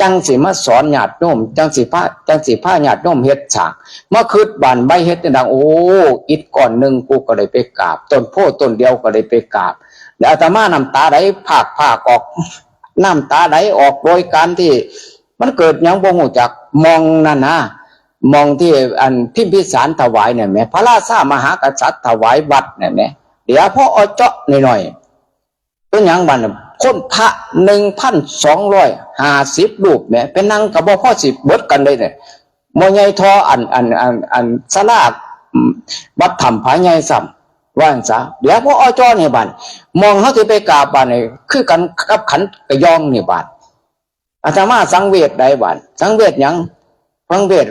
ຈັ່ງຊິມາສອນຍາດໂຍມ ຈັ່ງຊິພາ ຈັ່ງຊິພາຍາດໂຍມເຮັດສ້າງ ມາຄິດບານໄວເຮັດຈັ່ງໃດ. ໂອ້ ອິດກ້ອນໜຶ່ງ ກູກໍໄດ້ໄປກາບ ຕົ້ນໂພຕົ້ນດຽວກໍໄດ້ໄປກາບ ແລະອາດຕະມານ້ຳຕາໄຫຼພາກໆອອກ ນ້ຳຕາໄຫຼອອກໂດຍການທີ່ ມັນເກີດຫຍັງບໍ່ຮູ້ຈັກ ໝ່ອງນັ້ນນະ ໝ່ອງທີ່ອັນພິມພິສານຖວາຍນັ້ນແໝ ພະລາຊາມະຫາກະສັດຖວາຍວັດນັ້ນແໝ ເດຍພໍເອາະເຈາະໜ້ອຍໆ ເປັນຫຍັງບາດນີ້ ຄົນພະໜຶ່ງພັນສອງຮ້ອຍຫ້າສິບຮູບແໝ ໄປນັ່ງກໍບໍ່ພໍຊິເບິດກັນເດ້ ບໍ່ໃຫຍ່ທໍ່ອັນ ອັນ ອັນ ອັນສາລາ ອືມ ວັດຖ້ຳຜາໃຫຍ່ຊ້ຳ ວ່າຊັ້ນສາ. ເດຍພໍເອາະເຈາະນີ້ບາດ ໝ່ອງເຮົາຊິໄປກາບບາດນີ້ ຄືກັນກັບຂັນກະຍອງນີ້ບາດ ອາດຕະມາສັງເວດໃດບາດ ສັງເວດຫຍັງ? ສັງເວດ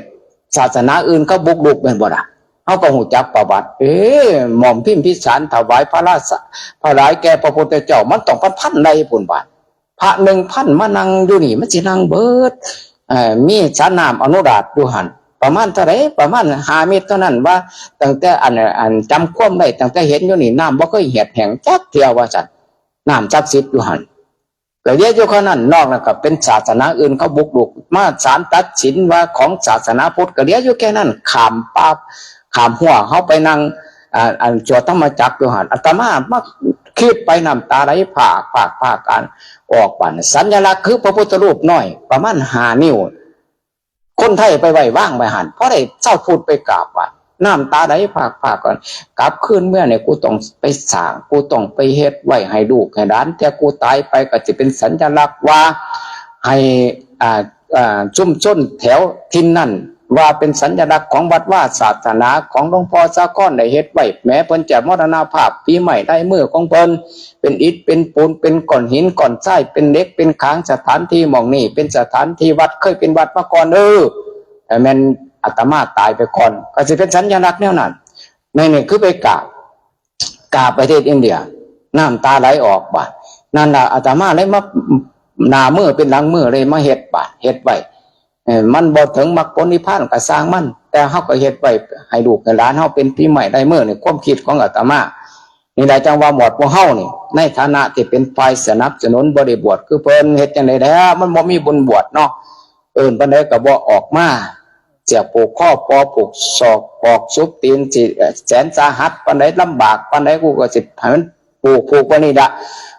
ສາສະໜາອື່ນເຂົາບຸກລຸກແມ່ນບໍ່ລະ? ເຮົາກໍຮູ້ຈັກປະຫວັດ ເອ ໝ່ອມພິມພິສານຖວາຍພະລາຊາ ຖວາຍແກ່ພະພຸດທະເຈົ້າ ມັນຕ້ອງເປັນພັນໆໄລ່ພຸ້ນບາດ ພະໜຶ່ງພັນມານັ່ງຢູ່ນີ້ ມັນຊິນັ່ງເບີດ ເອີ ມີສະນ້ຳອະນຸລາດຢູ່ຫັ້ນ ປະມານເທົ່າໃດ? ປະມານຫ້າເມັດເທົ່ານັ້ນ ວ່າຕັ້ງແຕ່ອັນ ອັນຈຳຄວາມໄດ້ ຕັ້ງແຕ່ເຫັນຢູ່ນີ້ ນ້ຳບໍ່ເຄີຍຫຽດແຫ້ງຈັກເທື່ອວ່າຊັ້ນ ນ້ຳສັກສິດຢູ່ຫັ້ນ. ກໍເຫຼືອຢູ່ແຄ່ນັ້ນ ນອກນັ້ນກໍເປັນສາສະໜາອື່ນເຂົາບຸກລຸກມາ ສານຕັດສິນວ່າຂອງສາສະໜາພຸດ ກໍເຫຼືອຢູ່ແຄ່ນັ້ນ ຂ້າມປ່າ ຂ້າມຮົ້ວເຮົາໄປນັ່ງ ອ່າ ອັນສວດທຳມະຈັກຢູ່ຫັ້ນ ອາດຕະມາມາຄິດໄປ ນ້ຳຕາໄຫຼພາກໆໆ ອອກບາດນີ້ ສັນຍະລັກຄືພະພຸດທະຮູບນ້ອຍປະມານຫ້ານິ້ວ ຄົນໄທໄປໄວ້ວາງໄວ້ຫັ້ນ ພໍໄດ້ຊາວພຸດໄປກາບບາດ ນ້ຳຕາໄຫຼພາກໆ ກ່ອນ ກັບຄືນເມືອນີ້ ກູຕ້ອງໄປສ້າງ ກູຕ້ອງໄປເຮັດໄວ້ໃຫ້ລູກໃຫ້ຫຼານ ແຕ່ກູຕາຍໄປກໍຊິເປັນສັນຍະລັກວ່າ ໃຫ້ ອ່າ ອ່າ ຊຸມຊົນແຖວຖິ່ນນັ້ນ ວ່າເປັນສັນຍະລັກຂອງວັດວາສາສະໜາຂອງຫຼວງພໍ່ສາຄອນໄດ້ເຮັດໄວ້ ແມ້ເພິ່ນຈະມໍລະນະພາບ ຝີໄມ້ລາຍມືຂອງເພິ່ນ ເປັນອິດເປັນປູນ ເປັນກ້ອນຫີນກ້ອນຊາຍ ເປັນເຫຼັກເປັນຂາງ ສະຖານທີ່ໝ່ອງນີ້ເປັນສະຖານທີ່ວັດ ເຄີຍເປັນວັດມາກ່ອນເດີ ແມ່ນອາດຕະມາຕາຍໄປກ່ອນ ກໍຊິເປັນສັນຍະລັກແນວນັ້ນ. ໃນນີ້ຄືໄປກາບ ກາບປະເທດອິນເດຍ ນ້ຳຕາໄຫຼອອກບາດ ນັ້ນລະອາດຕະມາເລີຍມາ ໜ້າມືເປັນຫຼັງມືເລີຍມາເຮັດບາດ ເຮັດໄວ້ ເອີ ມັນບໍ່ເຖິງມັກຜົນນິບພານກໍຊ່າງມັນ ແຕ່ເຮົາກໍເຮັດໄວ້ໃຫ້ລູກໃຫ້ຫຼານເຮົາເປັນຝີໄມ້ລາຍມື ໃນຄວາມຄິດຂອງອາດຕະມານີ້ແຫຼະ ຈັ່ງວ່າໝວດພວກເຮົານີ້ ໃນຖານະທີ່ເປັນຝ່າຍສະໜັບສະໜູນ ບໍ່ໄດ້ບວດຄືເພິ່ນ ເຮັດຈັ່ງໃດແລ້ວ ມັນບໍ່ມີບຸນບວດເນາະ ເອີ້ນປານໃດກໍບໍ່ອອກມາ ເຊືອກຜູກຄໍ ປໍຜູກສອກ ປອກສຸບຕີນ ຊິແສນສາຫັດປານໃດ ລຳບາກປານໃດ ກູກໍຊິໃຫ້ມັນ ຜູກ ຜູກໄວ້ນີ້ລະ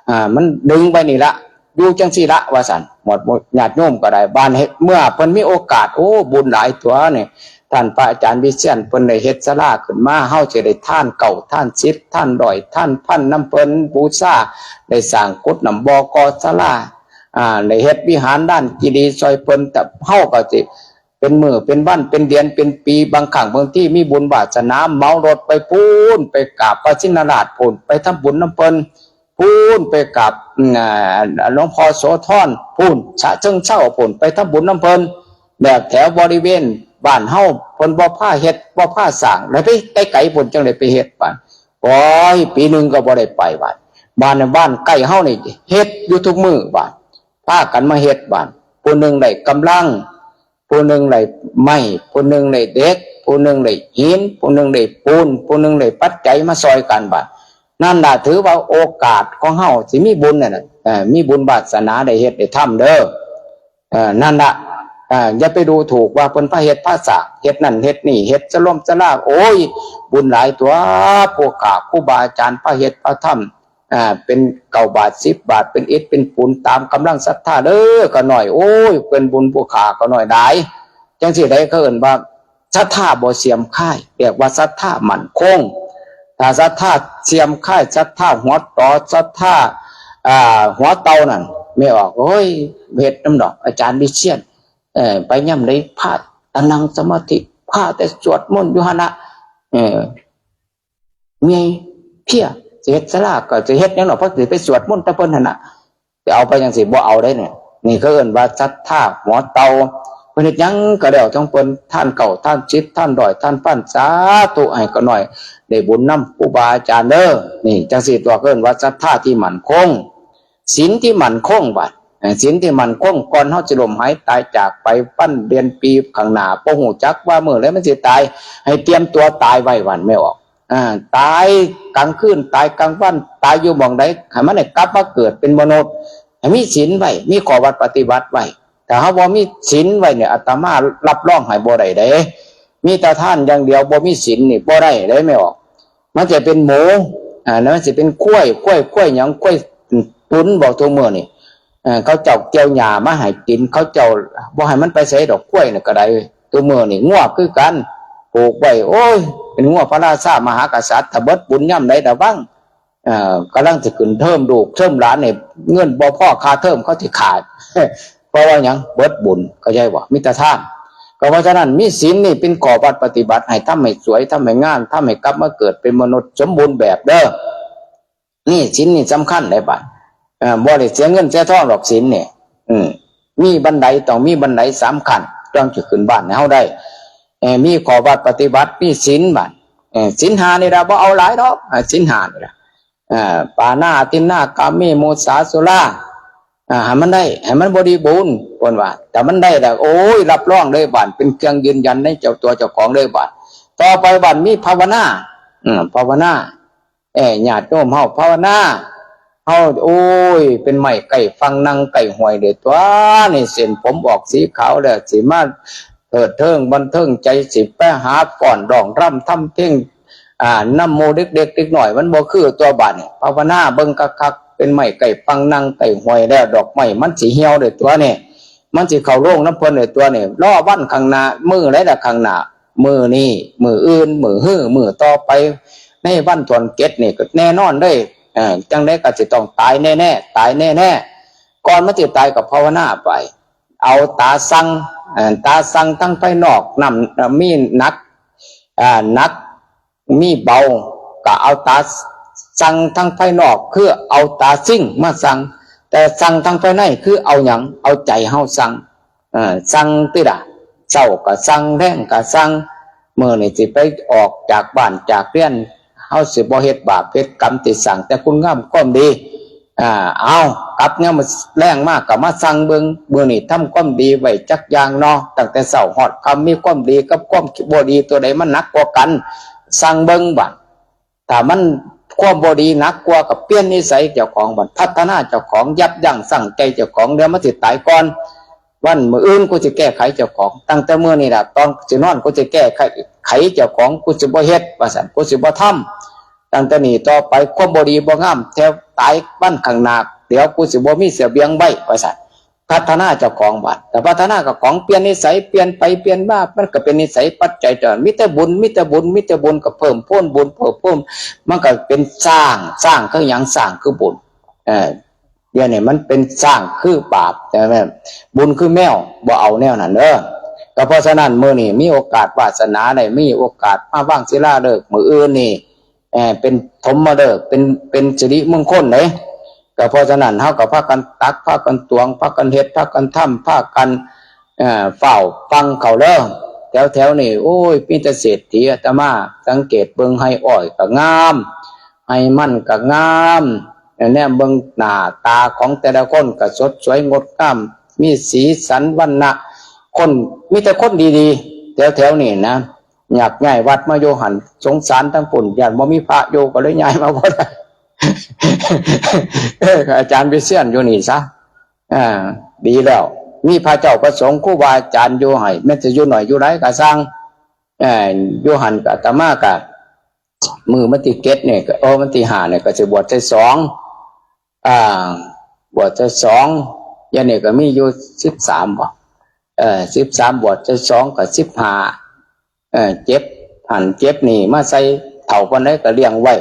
ອ່າ ມັນດຶງໄວ້ນີ້ລະ ຢູ່ຈັ່ງຊີ້ລະ ວ່າຊັ້ນ ໝວດ ໝວດ ຍາດໂຍມກໍໄດ້ ບ້ານເຮັດ ເມື່ອເພິ່ນມີໂອກາດ ໂອ້ ບຸນຫຼາຍຕົວະນີ້ ທ່ານພະອາຈານວິເຊຍນ ເພິ່ນໄດ້ເຮັດສາລາຂຶ້ນມາ ເຮົາຊິໄດ້ທານເກົ້າ ທານສິບ ທານຮ້ອຍ ທານພັນນຳເພິ່ນ ບູຊາ ໄດ້ສ້າງກຸດນ້ຳບໍ່ ກໍ່ສາລາ ອ່າ ໄດ້ເຮັດວິຫານລານເຈດີຊ່ອຍເພິ່ນ ແຕ່ເຮົາກໍຊິ ເປັນມື້ເປັນວັນ ເປັນເດືອນເປັນປີ ບາງຄັ້ງບາງທີມີບຸນວາສະໜາ ເໝົາລົດໄປພຸ້ນ ໄປກາບພະຊິນນະລາດພຸ້ນ ໄປທຳບຸນນຳເພິ່ນພຸ້ນ ໄປກາບ ອາ ຫຼວງພໍ່ໂສທອນພຸ້ນ ສະເຊີງເຊົາພຸ້ນ ໄປທຳບຸນນຳເພິ່ນ ແລ້ວແຖວບໍລິເວນບ້ານເຮົາ ເພິ່ນບໍ່ພາເຮັດ ບໍ່ພາສ້າງ ແລ້ວໄປໄກໆພຸ້ນ ຈັ່ງໄດ້ໄປເຮັດບາດ ໂອ້ຍ ປີໜຶ່ງກໍບໍ່ໄດ້ໄປບາດ ບ້ານ ບ້ານໃກ້ເຮົານີ້ເຮັດຢູ່ທຸກມື້ບາດ ພາກັນມາເຮັດບາດ ຜູ້ໜຶ່ງໄດ້ກຳລັງ ຜູ້ໜຶ່ງໄດ້ໄມ້ ຜູ້ໜຶ່ງໄດ້ເຫຼັກ ຜູ້ໜຶ່ງໄດ້ຫີນ ຜູ້ໜຶ່ງໄດ້ປູນ ຜູ້ໜຶ່ງໄດ້ປັດໄຈມາຊ່ອຍກັນບາດ ນັ້ນລະຖືວ່າໂອກາດຂອງເຮົາຊິມີບຸນນັ້ນນະ ເອີ ມີບຸນວາສະໜາໄດ້ເຮັດໄດ້ທຳເດີ ເອີ ນັ້ນລະ ເອີ ຢ່າໄປດູຖູກວ່າເພິ່ນພາເຮັດພາສ້າງ ເຮັດນັ້ນເຮັດນີ້ ເຮັດສະລົມສະລາ ໂອ້ຍ ບຸນຫຼາຍຕົວະ ພວກຂ້າຄູບາອາຈານພາເຮັດພາທຳ ອ່າ ເປັນເກົ້າບາດ ສິບບາດ ເປັນອິດເປັນປູນ ຕາມກຳລັງສັດທາເດີ ຂ້ານ້ອຍ ໂອ້ຍ ເປັນບຸນຜູ້ຂ້າຂ້ານ້ອຍຫຼາຍ ຈັ່ງຊີ້ໃດ ເຂົາເອີ້ນວ່າສັດທາບໍ່ເສື່ອມຄາຍ ຮຽກວ່າສັດທາໝັ້ນຄົງ ຖ້າສັດທາເສື່ອມຄາຍ ສັດທາຫົວຕໍ ສັດທາ ອ່າ ຫົວເຕົ່ານັ້ນ ແມ່ອອກ ໂອ້ຍ ເຮັດນຳດອກ ອາຈານວິເຊຍນ ເອີ ໄປຍາມໃດພາແຕ່ນັ່ງສະມາທິ ພາແຕ່ສວດມົນຢູ່ຫັ້ນລະ ເອີ ເມື່ອຍເພຍ ຊິເຮັດສາລາກໍຊິເຮັດຫຍັງດອກ ເພາະຊິໄປສວດມົນແຕ່ເພິ່ນຫັ້ນນະ ຊິເອົາໄປຈັ່ງຊີ້ ບໍ່ເອົາເດ້ນີ້ ນີ້ເຂົາເອີ້ນວ່າສັດທາຫົວເຕົ່າ ເພິ່ນເຮັດຫຍັງກໍແລ້ວຂອງເພິ່ນ ທານເກົ້າ ທານສິບ ທານຮ້ອຍ ທານພັນ ສາທຸ ໃຫ້ຂ້ານ້ອຍໄດ້ບຸນນຳຄູບາອາຈານເດີ ນີ້ຈັ່ງຊີ້ຕົວະ ເອີ້ນວ່າສັດທາທີ່ໝັ້ນຄົງ ສິນທີ່ໝັ້ນຄົງບາດ ເອີ ສິນທີ່ໝັ້ນຄົງ ກ່ອນເຮົາຊິລົ້ມຫາຍຕາຍຈາກໄປ ວັນເດືອນປີຂ້າງໜ້າ ບໍ່ຮູ້ຈັກວ່າມື້ໃດມັນຊິຕາຍ ໃຫ້ຕຽມຕົວຕາຍໄວ້ ວ່າແມ່ອອກ ອ່າ ຕາຍກາງຄືນ ຕາຍກາງວັນ ຕາຍຢູ່ໝ່ອງໃດ ໃຫ້ມັນໄດ້ກັບມາເກີດເປັນມະນຸດ ໃຫ້ມີສິນໄວ້ ມີຂໍ້ວັດປະຕິບັດໄວ້ ຖ້າເຮົາບໍ່ມີສິນໄວ້ນີ້ ອາດຕະມາຮັບຮອງໃຫ້ບໍ່ໄດ້ເດ້ ມີແຕ່ທານຢ່າງດຽວ ບໍ່ມີສິນນີ້ບໍ່ໄດ້ເດ້ແມ່ອອກ ມັນຈະເປັນໝູ ອ່າ ແລ້ວມັນຊິເປັນຄວາຍ ຄວາຍ ຄວາຍຫຍັງ ຄວາຍຕຸນ ບອກທຸກມື້ນີ້ ເອີ ເຂົາເຈົ້າກ່ຽວຫຍ້າມາໃຫ້ກິນ ເຂົາເຈົ້າບໍ່ໃຫ້ມັນໄປໃສດອກ ຄວາຍນີ້ກໍໄດ້ ທຸກມື້ນີ້ ງົວຄືກັນ ຜູກໄວ້ ໂອ້ຍ ເປັນງົວພະລາຊາມະຫາກະສັດ ຖ້າເບິດບຸນຍາມໃດລະວັງ ເອີ ກຳລັງຊິຂຶ້ນເທີມລູກເທີມຫຼານນີ້ ເງິນບໍ່ພໍຄ່າເທີມ ເຂົາຊິຂາຍ ເພາະວ່າຫຍັງ ເບິດບຸນ ເຂົ້າໃຈບໍ່ ມີແຕ່ທານ ກໍເພາະສະນັ້ນ ມີສິນນີ້ເປັນຂໍ້ວັດປະຕິບັດ ໃຫ້ທຳໃຫ້ສວຍ ທຳໃຫ້ງາມ ທຳໃຫ້ກັບມາເກີດເປັນມະນຸດສົມບູນແບບເດີ ນີ້ສິນນີ້ສຳຄັນເດ້ບາດ ເອີ ບໍ່ໄດ້ເສຍເງິນເສຍທອງດອກສິນນີ້ ອື ມີບັນໄດ ຕ້ອງມີບັນໄດສາມຂັ້ນ ຈັ່ງຊິຂຶ້ນບ້ານໃຫ້ເຮົາໄດ້ ເອີ ມີຂໍ້ວັດປະຕິບັດ ມີສິນບາດ ເອີ ສິນຫ້ານີ້ລະ ບໍ່ເອົາຫຼາຍດອກ ເອີ ສິນຫ້ານີ້ລະ ເອີ ປານາ ອາທິນນາ ກາເມ ມຸສາ ສຸລາ ອ່າ ໃຫ້ມັນໄດ້ ໃຫ້ມັນບໍລິບູນ ເພິ່ນວ່າ ຖ້າມັນໄດ້ແລ້ວ ໂອ້ຍ ຮັບຮອງເລີຍບາດ ເປັນເຄື່ອງຢືນຢັນໃນເຈົ້າຕົວເຈົ້າຂອງເລີຍບາດ ຕໍ່ໄປບາດມີພາວະນາ ອື ພາວະນາ ເອີ ຍາດໂຍມເຮົາພາວະນາ ເຮົາ ໂອ້ຍ ເປັນໄມ້ໃກ້ຝັ່ງ ນັ່ງໃກ້ຫ້ວຍເດ້ຕົວະ ນີ້ເສັ້ນຜົມອອກສີຂາວແລ້ວ ຊິມາເພີດເທີງບັນເທີງໃຈ ຊິໄປຫາຟ້ອນຮ້ອງລຳທຳເພງ ອ່າ ນຳໝູ່ເດັກໆ ເດັກນ້ອຍ ມັນບໍ່ຄືຕົວບາດນີ້. ພາວະນາເບິ່ງຄັກໆ ເປັນໄມ້ໃກ້ຝັ່ງ ນັ່ງໃກ້ຫ້ວຍແລ້ວ ດອກໄມ້ມັນຊິຫ່ຽວໄດ້ຕົວນີ້ ມັນຊິເຂົ້າໂລງນຳເພິ່ນໄດ້ຕົວນີ້. ລໍວັນຂ້າງໜ້າ ມື້ໃດລະຂ້າງໜ້າ ມື້ນີ້ ມື້ອື່ນ ມື້ຮື ມື້ຕໍ່ໄປ ໃນວັນທວນເຈັດນີ້ກໍແນ່ນອນເດ້. ເອີ ຈັ່ງໃດກໍຊິຕ້ອງຕາຍແນ່ໆ ຕາຍແນ່ໆ. ກ່ອນມັນຊິຕາຍກໍພາວະນາໄປ ເອົາຕາຊັງ ເອີ ຕາຊັງທັງພາຍນອກ ນ້ຳ ເອີ ມີໜັກ ອ່າ ໜັກ ມີເບົາ ກໍເອົາຕາຊັງທາງພາຍນອກ ຄືເອົາຕາຊິງມາຊັງ, ແຕ່ຊັງທາງພາຍໃນ ຄືເອົາຫຍັງ? ເອົາໃຈເຮົາຊັງ. ເອີ ຊັງຕິລະ ເຊົ້າກໍຊັງ ແລງກໍຊັງ. ມື້ນີ້ຊິໄປອອກຈາກບ້ານຈາກເຮືອນ ເຮົາຊິບໍ່ເຮັດບາບເຮັດກຳ ຊິສ້າງແຕ່ຄຸນງາມຄວາມດີ. ອ່າ ເອົາ ກັບຍາມແລງມາກໍມາຊັງເບິ່ງ ມື້ນີ້ທຳຄວາມດີໄວ້ຈັກຢ່າງເນາະ, ຕັ້ງແຕ່ເຊົ້າຮອດຄ່ຳ ມີຄວາມດີກັບຄວາມບໍ່ດີ ຕົວໃດມັນໜັກກວ່າກັນ? ຊັງເບິ່ງບາດ. ຖ້າມັນ ຄວາມບໍ່ດີໜັກກວ່າ ກໍປ່ຽນນິໄສເຈົ້າຂອງບາດ, ພັດທະນາເຈົ້າຂອງ, ຢັບຢັ້ງຊົ່ງໃຈເຈົ້າຂອງ, ດຽວມັນຊິຕາຍກ່ອນ. ວັນມື້ອື່ນກູຊິແກ້ໄຂເຈົ້າຂອງ, ຕັ້ງແຕ່ມື້ນີ້ລະ ຕອນຊິນອນ ກູຊິແກ້ໄຂ ໄຂເຈົ້າຂອງ, ກູຊິບໍ່ເຮັດ ວ່າຊັ້ນ, ກູຊິບໍ່ທຳ. ຕັ້ງແຕ່ນີ້ຕໍ່ໄປ ຄວາມບໍ່ດີບໍ່ງາມ ແຖວຕາຍວັນຂ້າງໜ້າ, ດຽວກູຊິບໍ່ມີສະບຽງໄວ້ ວ່າຊັ້ນ. ພັດທະນາເຈົ້າຂອງບາດ, ແຕ່ພັດທະນາເຈົ້າຂອງ ປ່ຽນນິໄສ, ປ່ຽນໄປປ່ຽນມາ, ມັນກໍເປັນນິໄສປັດໄຈຕົວນັ້ນ. ມີແຕ່ບຸນ, ມີແຕ່ບຸນ, ມີແຕ່ບຸນ, ກໍເພີ່ມພູນບຸນ, ເພີ່ມພູນ, ມັນກໍເປັນຊ້າງ. ຊ້າງຄືຫຍັງ? ຊ້າງຄືບຸນ. ເອີ ດຽວນີ້ມັນເປັນຊ້າງຄືບາບ, ແຕ່ວ່າບຸນຄືແມວ, ບໍ່ເອົາແນວນັ້ນເດີ. ກໍເພາະສະນັ້ນ ມື້ນີ້ມີໂອກາດວາສະໜາໄດ້ມີໂອກາດມາວາງສິລາເລີກມື້ອື່ນນີ້ ເອີ ເປັນຖົມມະເລີກ ເປັນ ເປັນສິລິມົງຄົນເດ້. ກໍເພາະສະນັ້ນ ເຮົາກໍພາກັນຕັກ ພາກັນຕວງ ພາກັນເຮັດ ພາກັນທຳ ພາກັນ ເອີ ຟ້າວຟັ່ງເຂົ້າເດີ. ແຖວໆນີ້ ໂອ້ຍ ມີແຕ່ເສດຖີ. ອາດຕະມາສັງເກດເບິ່ງ ໄຮ່ອ້ອຍກໍງາມ ໄຮ່ມັນກໍງາມ, ແນມເບິ່ງໜ້າຕາຂອງແຕ່ລະຄົນກໍສົດສວຍງົດງາມ ມີສີສັນວັນນະ. ຄົນ ມີແຕ່ຄົນດີໆ ແຖວໆນີ້ນະ. ຢາກຍ້າຍວັດມາຢູ່ຫັ້ນ ສົງສານທາງພຸ້ນ ຢ້ານບໍ່ມີພະຢູ່ ກໍເລີຍຍ້າຍມາບໍ່ໄດ້. ເອີ ອາຈານໄປຊຽນຢູ່ນີ້ຊະ. ອ່າ ດີແລ້ວ ມີພະເຈົ້າພະສົງ ຄູບາອາຈານຢູ່ໃຫ້, ແມ່ນຊິຢູ່ໜ້ອຍຢູ່ຫຼາຍກໍຊ່າງ. ເອີ ຢູ່ຫັ້ນກໍ ອາດຕະມາກໍ ມື້ວັນທີເຈັດນີ້ກໍ ເອີ ວັນທີຫ້ານີ້ກໍຊິບວດໄຊສອງ. ອ່າ ບວດໄຊສອງ. ດຽວນີ້ກໍມີຢູ່ສິບສາມບໍ? ເອີ ສິບສາມ ບວດໄຊສອງກໍສິບຫ້າ. ເອີ ເຈັບຫັ້ນເຈັບນີ້ມາໃສ່ ເຖົ້າປານໃດກໍລ້ຽງໄວ້,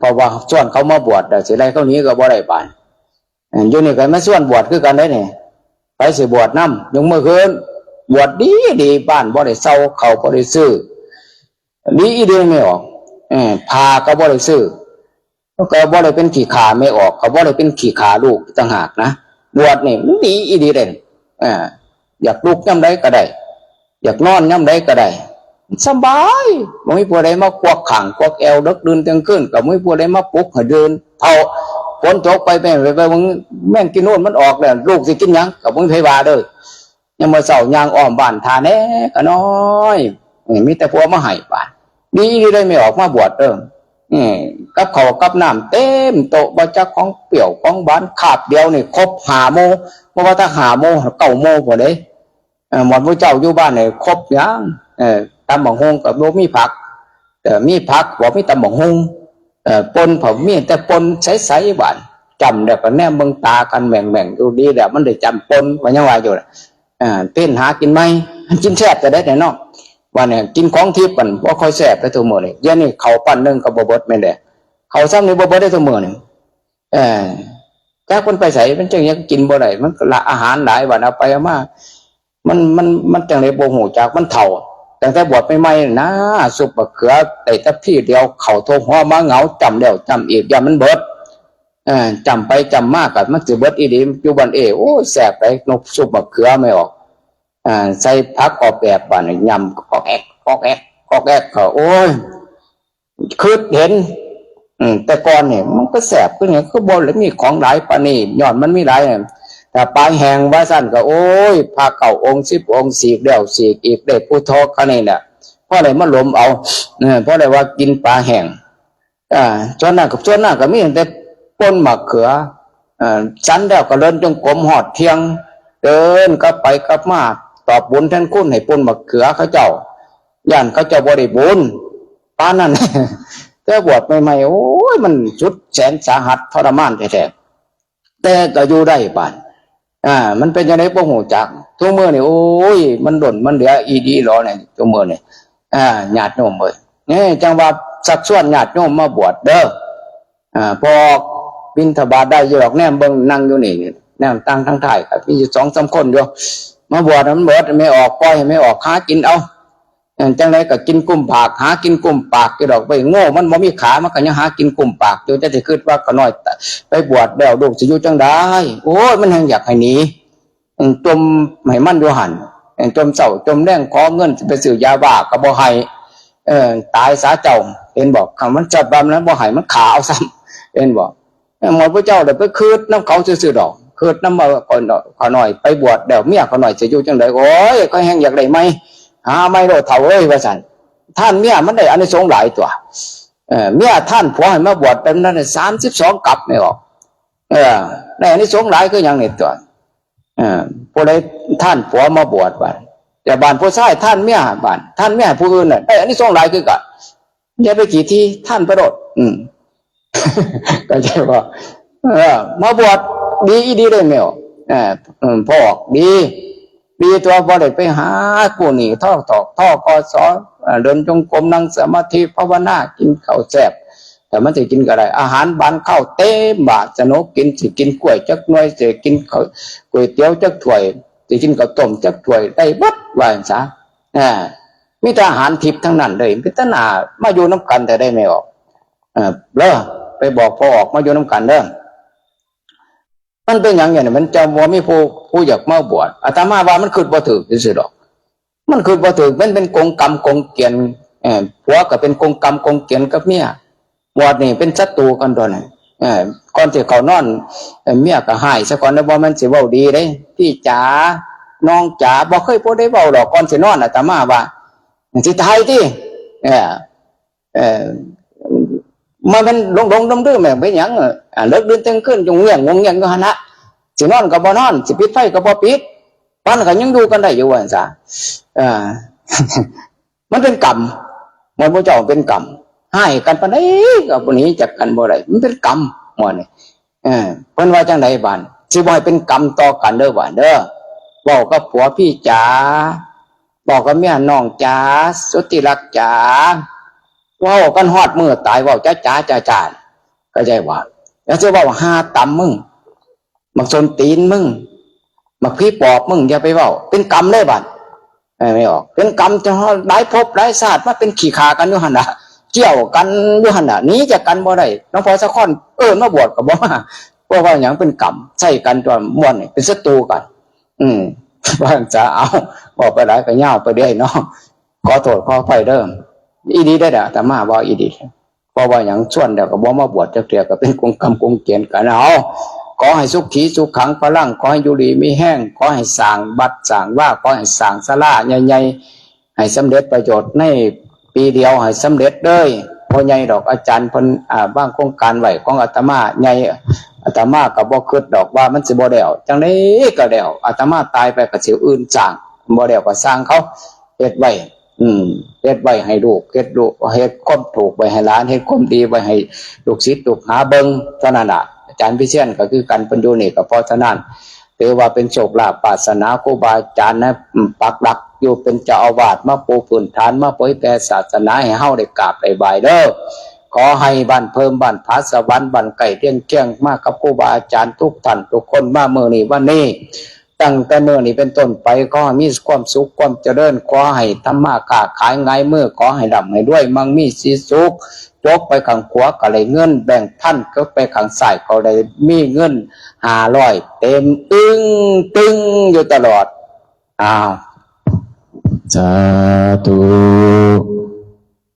ເພາະວ່າຊວນເຂົາມາບວດແລ້ວ ຊິໄລ່ເຂົາໜີກໍບໍ່ໄດ້ບາດ. ເອີ ຢູ່ນີ້ກໍມາຊວນບວດຄືກັນເດ້ນີ້. ໃຜຊິບວດນຳ ຍົກມືຂຶ້ນ. ບວດດີໆ ບ້ານບໍ່ໄດ້ເຊົ່າ ເຂົ້າບໍ່ໄດ້ຊື້ ດີອີ່ຫຼີແມ່ອອກ. ເອີ ຜ້າກໍບໍ່ໄດ້ຊື້ ກໍບໍ່ໄດ້ເປັນຂີ້ຂ້າແມ່ອອກ ກໍບໍ່ໄດ້ເປັນຂີ້ຂ້າລູກອີກຕ່າງຫາກນະ. ບວດນີ້ມັນດີອີ່ຫຼີເດ້. ເອີ ຢາກລຸກຍາມໃດກໍໄດ້ ຢາກນອນຍາມໃດກໍໄດ້ ສະບາຍ. ບໍ່ມີຜູ້ໃດມາກວັກຂ້າງກວັກແອວ ເດິກດື່ນຕຽງຄືນ ກໍບໍ່ມີຜູ້ໃດມາປຸກໃຫ້ຕື່ນ. ເຖົ້າ ຝົນຕົກໄປ ແມ່ນໄປເບິ່ງແມງກີນູນມັນອອກແລ້ວ ລູກຊິກິນຫຍັງ ກໍບໍ່ມີໃຜວ່າເດີ. ຍາມມື້ເຊົ້າຍ່າງອ້ອມບ້ານທ່າແດ່ກໍນ້ອຍ ເອີ ມີແຕ່ຜູ້ເອົາມາໃຫ້ບາດ. ດີຢູ່ໄດ໋ ແມ່ອອກມາບວດເດີ. ເອີ ກັບເຂົ້າກັບນ້ຳເຕັມໂຕະ ບໍ່ຈັກຂອງປ່ຽວຂອງຫວານ ຄາບດຽວນີ້ຄົບຫ້າໝູ່ ບໍ່ວ່າແຕ່ຫ້າໝູ່ ເກົ້າໝູ່ພຸ້ນເດ້. ເອີ ໝົດໝູ່ເຈົ້າຢູ່ບ້ານນີ້ຄົບຫຍັງ? ເອີ ຕຳບັກຫຸ່ງກໍບໍ່ມີຜັກ, ເອີ ມີຜັກບໍ່ມີຕຳບັກຫຸ່ງ. ເອີ ປົ່ນກໍມີແຕ່ປົ່ນໃສໆ ຫວານ. ຈ້ຳແລ້ວກໍແນມເບິ່ງຕາກັນແໝ່ງໆ ຢູ່. ດີແລ້ວມັນໄດ້ຈ້ຳປົ່ນ ວ່າຍັງວ່າຢູ່ລະ. ອ່າ ເປັນຫາກິນໃໝ່ ມັນກິນແຊບແຕ່ໃດແທ້ເນາະ. ວ່າແນວກິນຂອງທິບມັນບໍ່ຄ່ອຍແຊບແລ້ວທຸກມື້ນີ້. ດຽວນີ້ເຂົ້າປັ້ນໜຶ່ງກໍບໍ່ເບິດແມ່ນແດ່. ເຂົ້າຊຳນີ້ບໍ່ເບິດເດ້ທຸກມື້ນີ້. ເອີ ຈັກມັນໄປໃສ ມັນຈັ່ງຍັງກິນບໍ່ໄດ້. ມັນກໍລະອາຫານຫຼາຍ ວ່າເອົາໄປເອົາມາ ມັນ ມັນ ມັນຈັ່ງໃດບໍ່ຮູ້ຈັກ ມັນເຖົ້າ. ຕັ້ງແຕ່ບວດໃໝ່ໆນະ ຊຸບບັກເຂືອໄດ້ແຕ່ພີດຽວ ເຂົ້າທົ່ວຫົວມາເຫງົາ ຈ້ຳແລ້ວຈ້ຳອີກ ຢ້ານມັນເບິດ. ເອີ ຈ້ຳໄປຈ້ຳມາກໍມັນຊິເບິດອີ່ຫຼີ. ຢູ່ບ້ານເອ ໂອ້ຍ ແຊບໄດ໋ ນົກຊຸບບັກເຂືອແມ່ອອກ. ອ່າ ໃສ່ຜັກອອກແອບ ບາດນີ້ຫຍ້ຳອອກແອກ ອອກແອກ ອອກແອກ ກໍ ໂອ້ຍ ຄິດເຫັນ ອືມ ແຕ່ກ່ອນນີ້ມັນກໍແຊບຄືຫຍັງ ຄືບໍ່ໄດ້ມີຂອງຫຼາຍປານນີ້ ຍ້ອນມັນມີຫຼາຍ. ຖ້າປາແຫ້ງວ່າຊັ້ນກໍ ໂອ້ຍ ພະເກົ້າອົງ ສິບອົງ ສີກແລ້ວສີກອີກ ໄດ້ຜູ້ເທາະກະນີ້ແຫຼະ ພໍໄດ້ມາຫຼົມເອົາ ເອີ ພໍໄດ້ວ່າກິນປາແຫ້ງ. ອ່າ ສ່ວນນັ້ນກັບສ່ວນນັ້ນກໍມີຕັ້ງແຕ່ປົ່ນໝາກເຂືອ ເອີ ສັນແລ້ວກໍເດີນຈົງກົມຮອດທ່ຽງ ເດີນກັບໄປກັບມາ ຕອບບຸນແທນຄຸນໃຫ້ປົ່ນໝາກເຂືອເຂົາເຈົ້າ. ຢ້ານເຂົາເຈົ້າບໍ່ໄດ້ບຸນ ໄປ ປານນັ້ນ. ແຕ່ບວດໃໝ່ໆ ໂອ້ຍ ມັນສຸດແສນສາຫັດ ທໍລະມານແທ້ໆ ແຕ່ກໍຢູ່ໄດ້ບາດ. ອ່າ ມັນເປັນຈັ່ງໃດບໍ່ຮູ້ຈັກ. ທຸກມື້ນີ້ ໂອ້ຍ ມັນດົນມັນເຫຼືອອີ່ດີຫຼໍນີ້ ທຸກມື້ນີ້. ອ່າ ຍາດໂຍມເອີຍ ນີ້ຈັ່ງວ່າຊັກຊວນຍາດໂຍມມາບວດເດີ້. ອ່າ ພໍອອກບິນທະບາດໄດ້ຢູ່ດອກ ແນມເບິ່ງ ນັ່ງຢູ່ນີ້ ແນມຕັ້ງທາງທ້າຍກໍມີຢູ່ສອງສາມຄົນຢູ່. ມາບວດໃຫ້ມັນເບິດ ແມ່ອອກ ປ່ອຍໃຫ້ແມ່ອອກຫາກິນເອົາ. ອັນຈັ່ງໃດກໍກິນກຸ້ມປາກ ຫາກິນກຸ້ມປາກຢູ່ດອກເວີຍ. ໂງ່ ມັນບໍ່ມີຂາ ມັນກໍຍັງຫາກິນກຸ້ມປາກຢູ່. ຈະຊິຄິດວ່າຂ້ານ້ອຍໄປບວດແລ້ວ ລູກຊິຢູ່ຈັ່ງໃດ? ໂອ້ຍ ມັນແຮ່ງຢາກໃຫ້ໜີ. ຈົມໃຫ້ມັນຢູ່ຫັ້ນ ຈົມເຊົ້າຈົມແລງ ຂໍເງິນຊິໄປຊື້ຢາບ້າກໍບໍ່ໃຫ້. ເອີ ຕາຍສາເຈົ້າ ເຫັນບໍ່? ຄັນມັນຈັດວ່າມັນບໍ່ໃຫ້ ມັນຂ້າເອົາຊ້ຳ ເຫັນບໍ່? ໝົດຜູ້ເຈົ້າໄດ້ໄປຄິດນຳເຂົາຊື່ໆດອກ ຄິດນຳວ່າຂ້ານ້ອຍໄປບວດແລ້ວ ເມຍຂ້ານ້ອຍຊິຢູ່ຈັ່ງໃດ. ໂອ້ຍ ຂ້ອຍແຮ່ງຢາກໄດ້ໃໝ່ ຫາໃໝ່ໂລດເຖົ້າເອີຍ ວ່າຊັ້ນ. ທ່ານເມຍມັນໄດ້ອານິສົງຫຼາຍຕົວະ. ເອີ ເມຍທ່ານຜົວໃຫ້ມາບວດແບບນັ້ນ ສາມສິບສອງກັບແມ່ອອກ. ເອີ ໄດ້ອານິສົງຫຼາຍຄືຫຍັງນີ້ຕົວະ. ເອີ ຜູ້ໃດທ່ານຜົວມາບວດບາດ ແຕ່ບາດຜູ້ຊາຍທ່ານເມຍ ບາດທ່ານເມຍໃຫ້ຜູ້ອື່ນນະ ໄດ້ອານິສົງຫຼາຍຄືກັນ. ຢ່າໄປຂີ້ຖີ່ ທ່ານໄປໂລດ. ອືມ ເຂົ້າໃຈບໍ່? ເອີ ມາບວດດີອີ່ດີເດ້ແມ່. ເອີ ເອີ ພໍອອກດີ ດີຕົວະ ບໍ່ໄດ້ໄປຫາກູ້ໜີ້ ທອກ ທກສ ເດີນຈົງກົມ ນັ່ງສະມາທິ ພາວະນາ ກິນເຂົ້າແຊບ. ຖ້າມັນຊິກິນກໍໄດ້ ອາຫານຫວານຄາວເຕັມບາດ ສະໜຸກກິນ ຊິກິນກ້ວຍຈັກໜ່ວຍ ຊິກິນເຂົ້າ ກ໋ວຍຕຽວຈັກຖ້ວຍ ຊິກິນເຂົ້າຕົ້ມຈັກຖ້ວຍ ໄດ້ເບິດ ວ່າຊັ້ນຊະ. ອ່າ ມີແຕ່ອາຫານທິບທັງນັ້ນເລີຍ ເປັນຕາໜ້າມາຢູ່ນຳກັນແທ້ໃດ໋ແມ່ອອກ. ເອີ ເດີ ໄປບອກພໍ່ອອກມາຢູ່ນຳກັນເດີ. ມັນເປັນຫຍັງຫຍັງນີ້ ມັນຈະບໍ່ມີຜູ້ ຜູ້ຢາກມາບວດ. ອາດຕະມາວ່າມັນຄິດບໍ່ຖືກຊື່ໆດອກ ມັນຄິດບໍ່ຖືກ ມັນເປັນກົງກຳກົງກຽນ. ເອີ ຜົວກໍເປັນກົງກຳກົງກຽນກັບເມຍ ບວດນີ້ເປັນສັດຕູກັນຕົວະນີ້. ເອີ ກ່ອນຊິເຂົ້ານອນ ເອີ ເມຍກໍຮ້າຍຊະກ່ອນ ແລ້ວບໍ່ແມ່ນຊິເວົ້າດີເດ້. ພີ່ຈ໋າ ນ້ອງຈ໋າ ບໍ່ເຄີຍຜູ້ໃດເວົ້າດອກ ກ່ອນຊິນອນ ອາດຕະມາວ່າ ຊິຕາຍຕິ. ເອີ ເອີ ມັນ ມັນຫຼົງໆລືມໆ ແມ່ນເປັນຫຍັງ? ເລິກດື່ນເທິ່ງຄືນ ຍົງງຽງ ຍົງງຽງຢູ່ຫັ້ນນະ ຊິນອນກໍບໍ່ນອນ ຊິປິດໄຟກໍບໍ່ປິດ ປານນັ້ນກໍຍັງຢູ່ກັນໄດ້ຢູ່ ວ່າຊັ້ນຊະ. ເອີ ມັນເປັນກຳ ໝົດໝູ່ເຈົ້າເປັນກຳ ຮ້າຍກັນປານໃດກໍບໍ່ໜີຈາກກັນບໍ່ໄດ້ ມັນເປັນກຳໝົດນີ້. ເອີ ເພິ່ນວ່າຈັ່ງໃດບາດ? ຊິບໍ່ໃຫ້ເປັນກຳຕໍ່ກັນເດີບາດເດີ. ເວົ້າກັບຜົວ ພີ່ຈ໋າ ເວົ້າກັບເມຍ ນ້ອງຈ໋າ ສຸດທີ່ຮັກຈ໋າ ເວົ້າກັນຮອດມື້ຕາຍ ເວົ້າຈ໋າໆ ຈ໋າໆ ເຂົ້າໃຈບໍ່? ແລ້ວຊິເວົ້າຫາຕຳມຶງ ບັກສົ້ນຕີນມຶງ ບັກຜີປອບມຶງ ຢ່າໄປເວົ້າ ເປັນກຳເລີຍບາດ. ເອີ ແມ່ອອກ ເປັນກຳຈະຮອດຫຼາຍພົບຫຼາຍຊາດ ມາເປັນຂີ້ຂ້າກັນຢູ່ຫັ້ນລະ ກ່ຽວກັນຢູ່ຫັ້ນລະ ໜີຈາກກັນບໍ່ໄດ້. ຫຼວງພໍ່ສາຄອນເອີ້ນມາບວດກໍບໍ່ມາ ເພາະວ່າຫຍັງ? ເປັນກຳໃສ່ກັນຕົວະ ມ່ວນນີ້ເປັນສັດຕູກັນ. ອືມ ວ່າຊັ້ນຊະ. ເອົາ ເວົ້າໄປຫຼາຍກໍຍາວໄປເລື້ອຍເນາະ ຂໍໂທດຂໍອະໄພເດີ. ອີ່ດີໄດ໋ ອາດຕະມາເວົ້າອີ່ດີ. ເພາະວ່າຫຍັງ? ຊວນແລ້ວກໍບໍ່ມາບວດຈັກເທື່ອ ກໍເປັນກົງກຳກົງກຽນກັນ. ເອົາ ຂໍໃຫ້ສຸຂີສຸຂັງພະລັງ ຂໍໃຫ້ຢູ່ດີມີແຮງ ຂໍໃຫ້ສ້າງວັດສ້າງວາ ຂໍໃຫ້ສ້າງສາລາໃຫຍ່ໆ ໃຫ້ສຳເລັດປະໂຫຍດໃນປີດຽວໃຫ້ສຳເລັດເດີ. ພໍ່ໃຫຍ່ດອກອາຈານເພິ່ນ ອ່າ ວາງໂຄງການໄວ້ຂອງອາດຕະມາໃຫຍ່ ອາດຕະມາກໍບໍ່ຄິດດອກວ່າມັນຊິບໍ່ແລ້ວ ຈັ່ງໃດກໍແລ້ວ. ອາດຕະມາຕາຍໄປກໍຊິອື່ນສ້າງ ບໍ່ແລ້ວກໍຊ່າງເຂົາ ເຮັດໄວ້ ອືມ ເຮັດໄວ້ໃຫ້ລູກ ເຮັດລູກ ເຮັດຄວາມຖືກໄວ້ໃຫ້ຫຼານ ເຮັດຄວາມດີໄວ້ໃຫ້ລູກສິດລູກຫາເບິ່ງ ເທົ່ານັ້ນລະ. ອາຈານວິເຊຍນກໍຄືກັນ ເພິ່ນຢູ່ນີ້ກໍເພາະສະນັ້ນ ຖືວ່າເປັນໂຊກລາບວາສະໜາຄູບາອາຈານນະ ປັກຫຼັກຢູ່ເປັນເຈົ້າອາວາດ ມາປູພື້ນຖານ ມາເຜີຍແຜ່ສາສະໜາໃຫ້ເຮົາໄດ້ກາບໄດ້ໄຫວ້ເດີ. ຂໍໃຫ້ບ້ານເພີ່ມ ບ້ານຜາສະຫວັນ ບ້ານໃກ້ລຽງຄຽງ ມາກັບຄູບາອາຈານທຸກທ່ານທຸກຄົນ ມາມື້ນີ້ວັນນີ້ ຕັ້ງແຕ່ມື້ນີ້ເປັນຕົ້ນໄປ ຂໍໃຫ້ມີຄວາມສຸກຄວາມຈະເລີນ ຂໍໃຫ້ທຳມາຄ້າຂາຍຫງາຍມື ຂໍໃຫ້ລ່ຳໃຫ້ລວຍ ມັ່ງມີສີສຸກ. ຈົກໄປຂ້າງຂວາກໍໄດ້ເງິນແບ່ງພັນ ຈົກໄປຂ້າງຊ້າຍກໍໄດ້ມີເງິນຫ້າຮ້ອຍ ເຕັມອຶ້ງຕຶງຢູ່ຕະຫຼອດ. ອ້າວ ສາທຸ.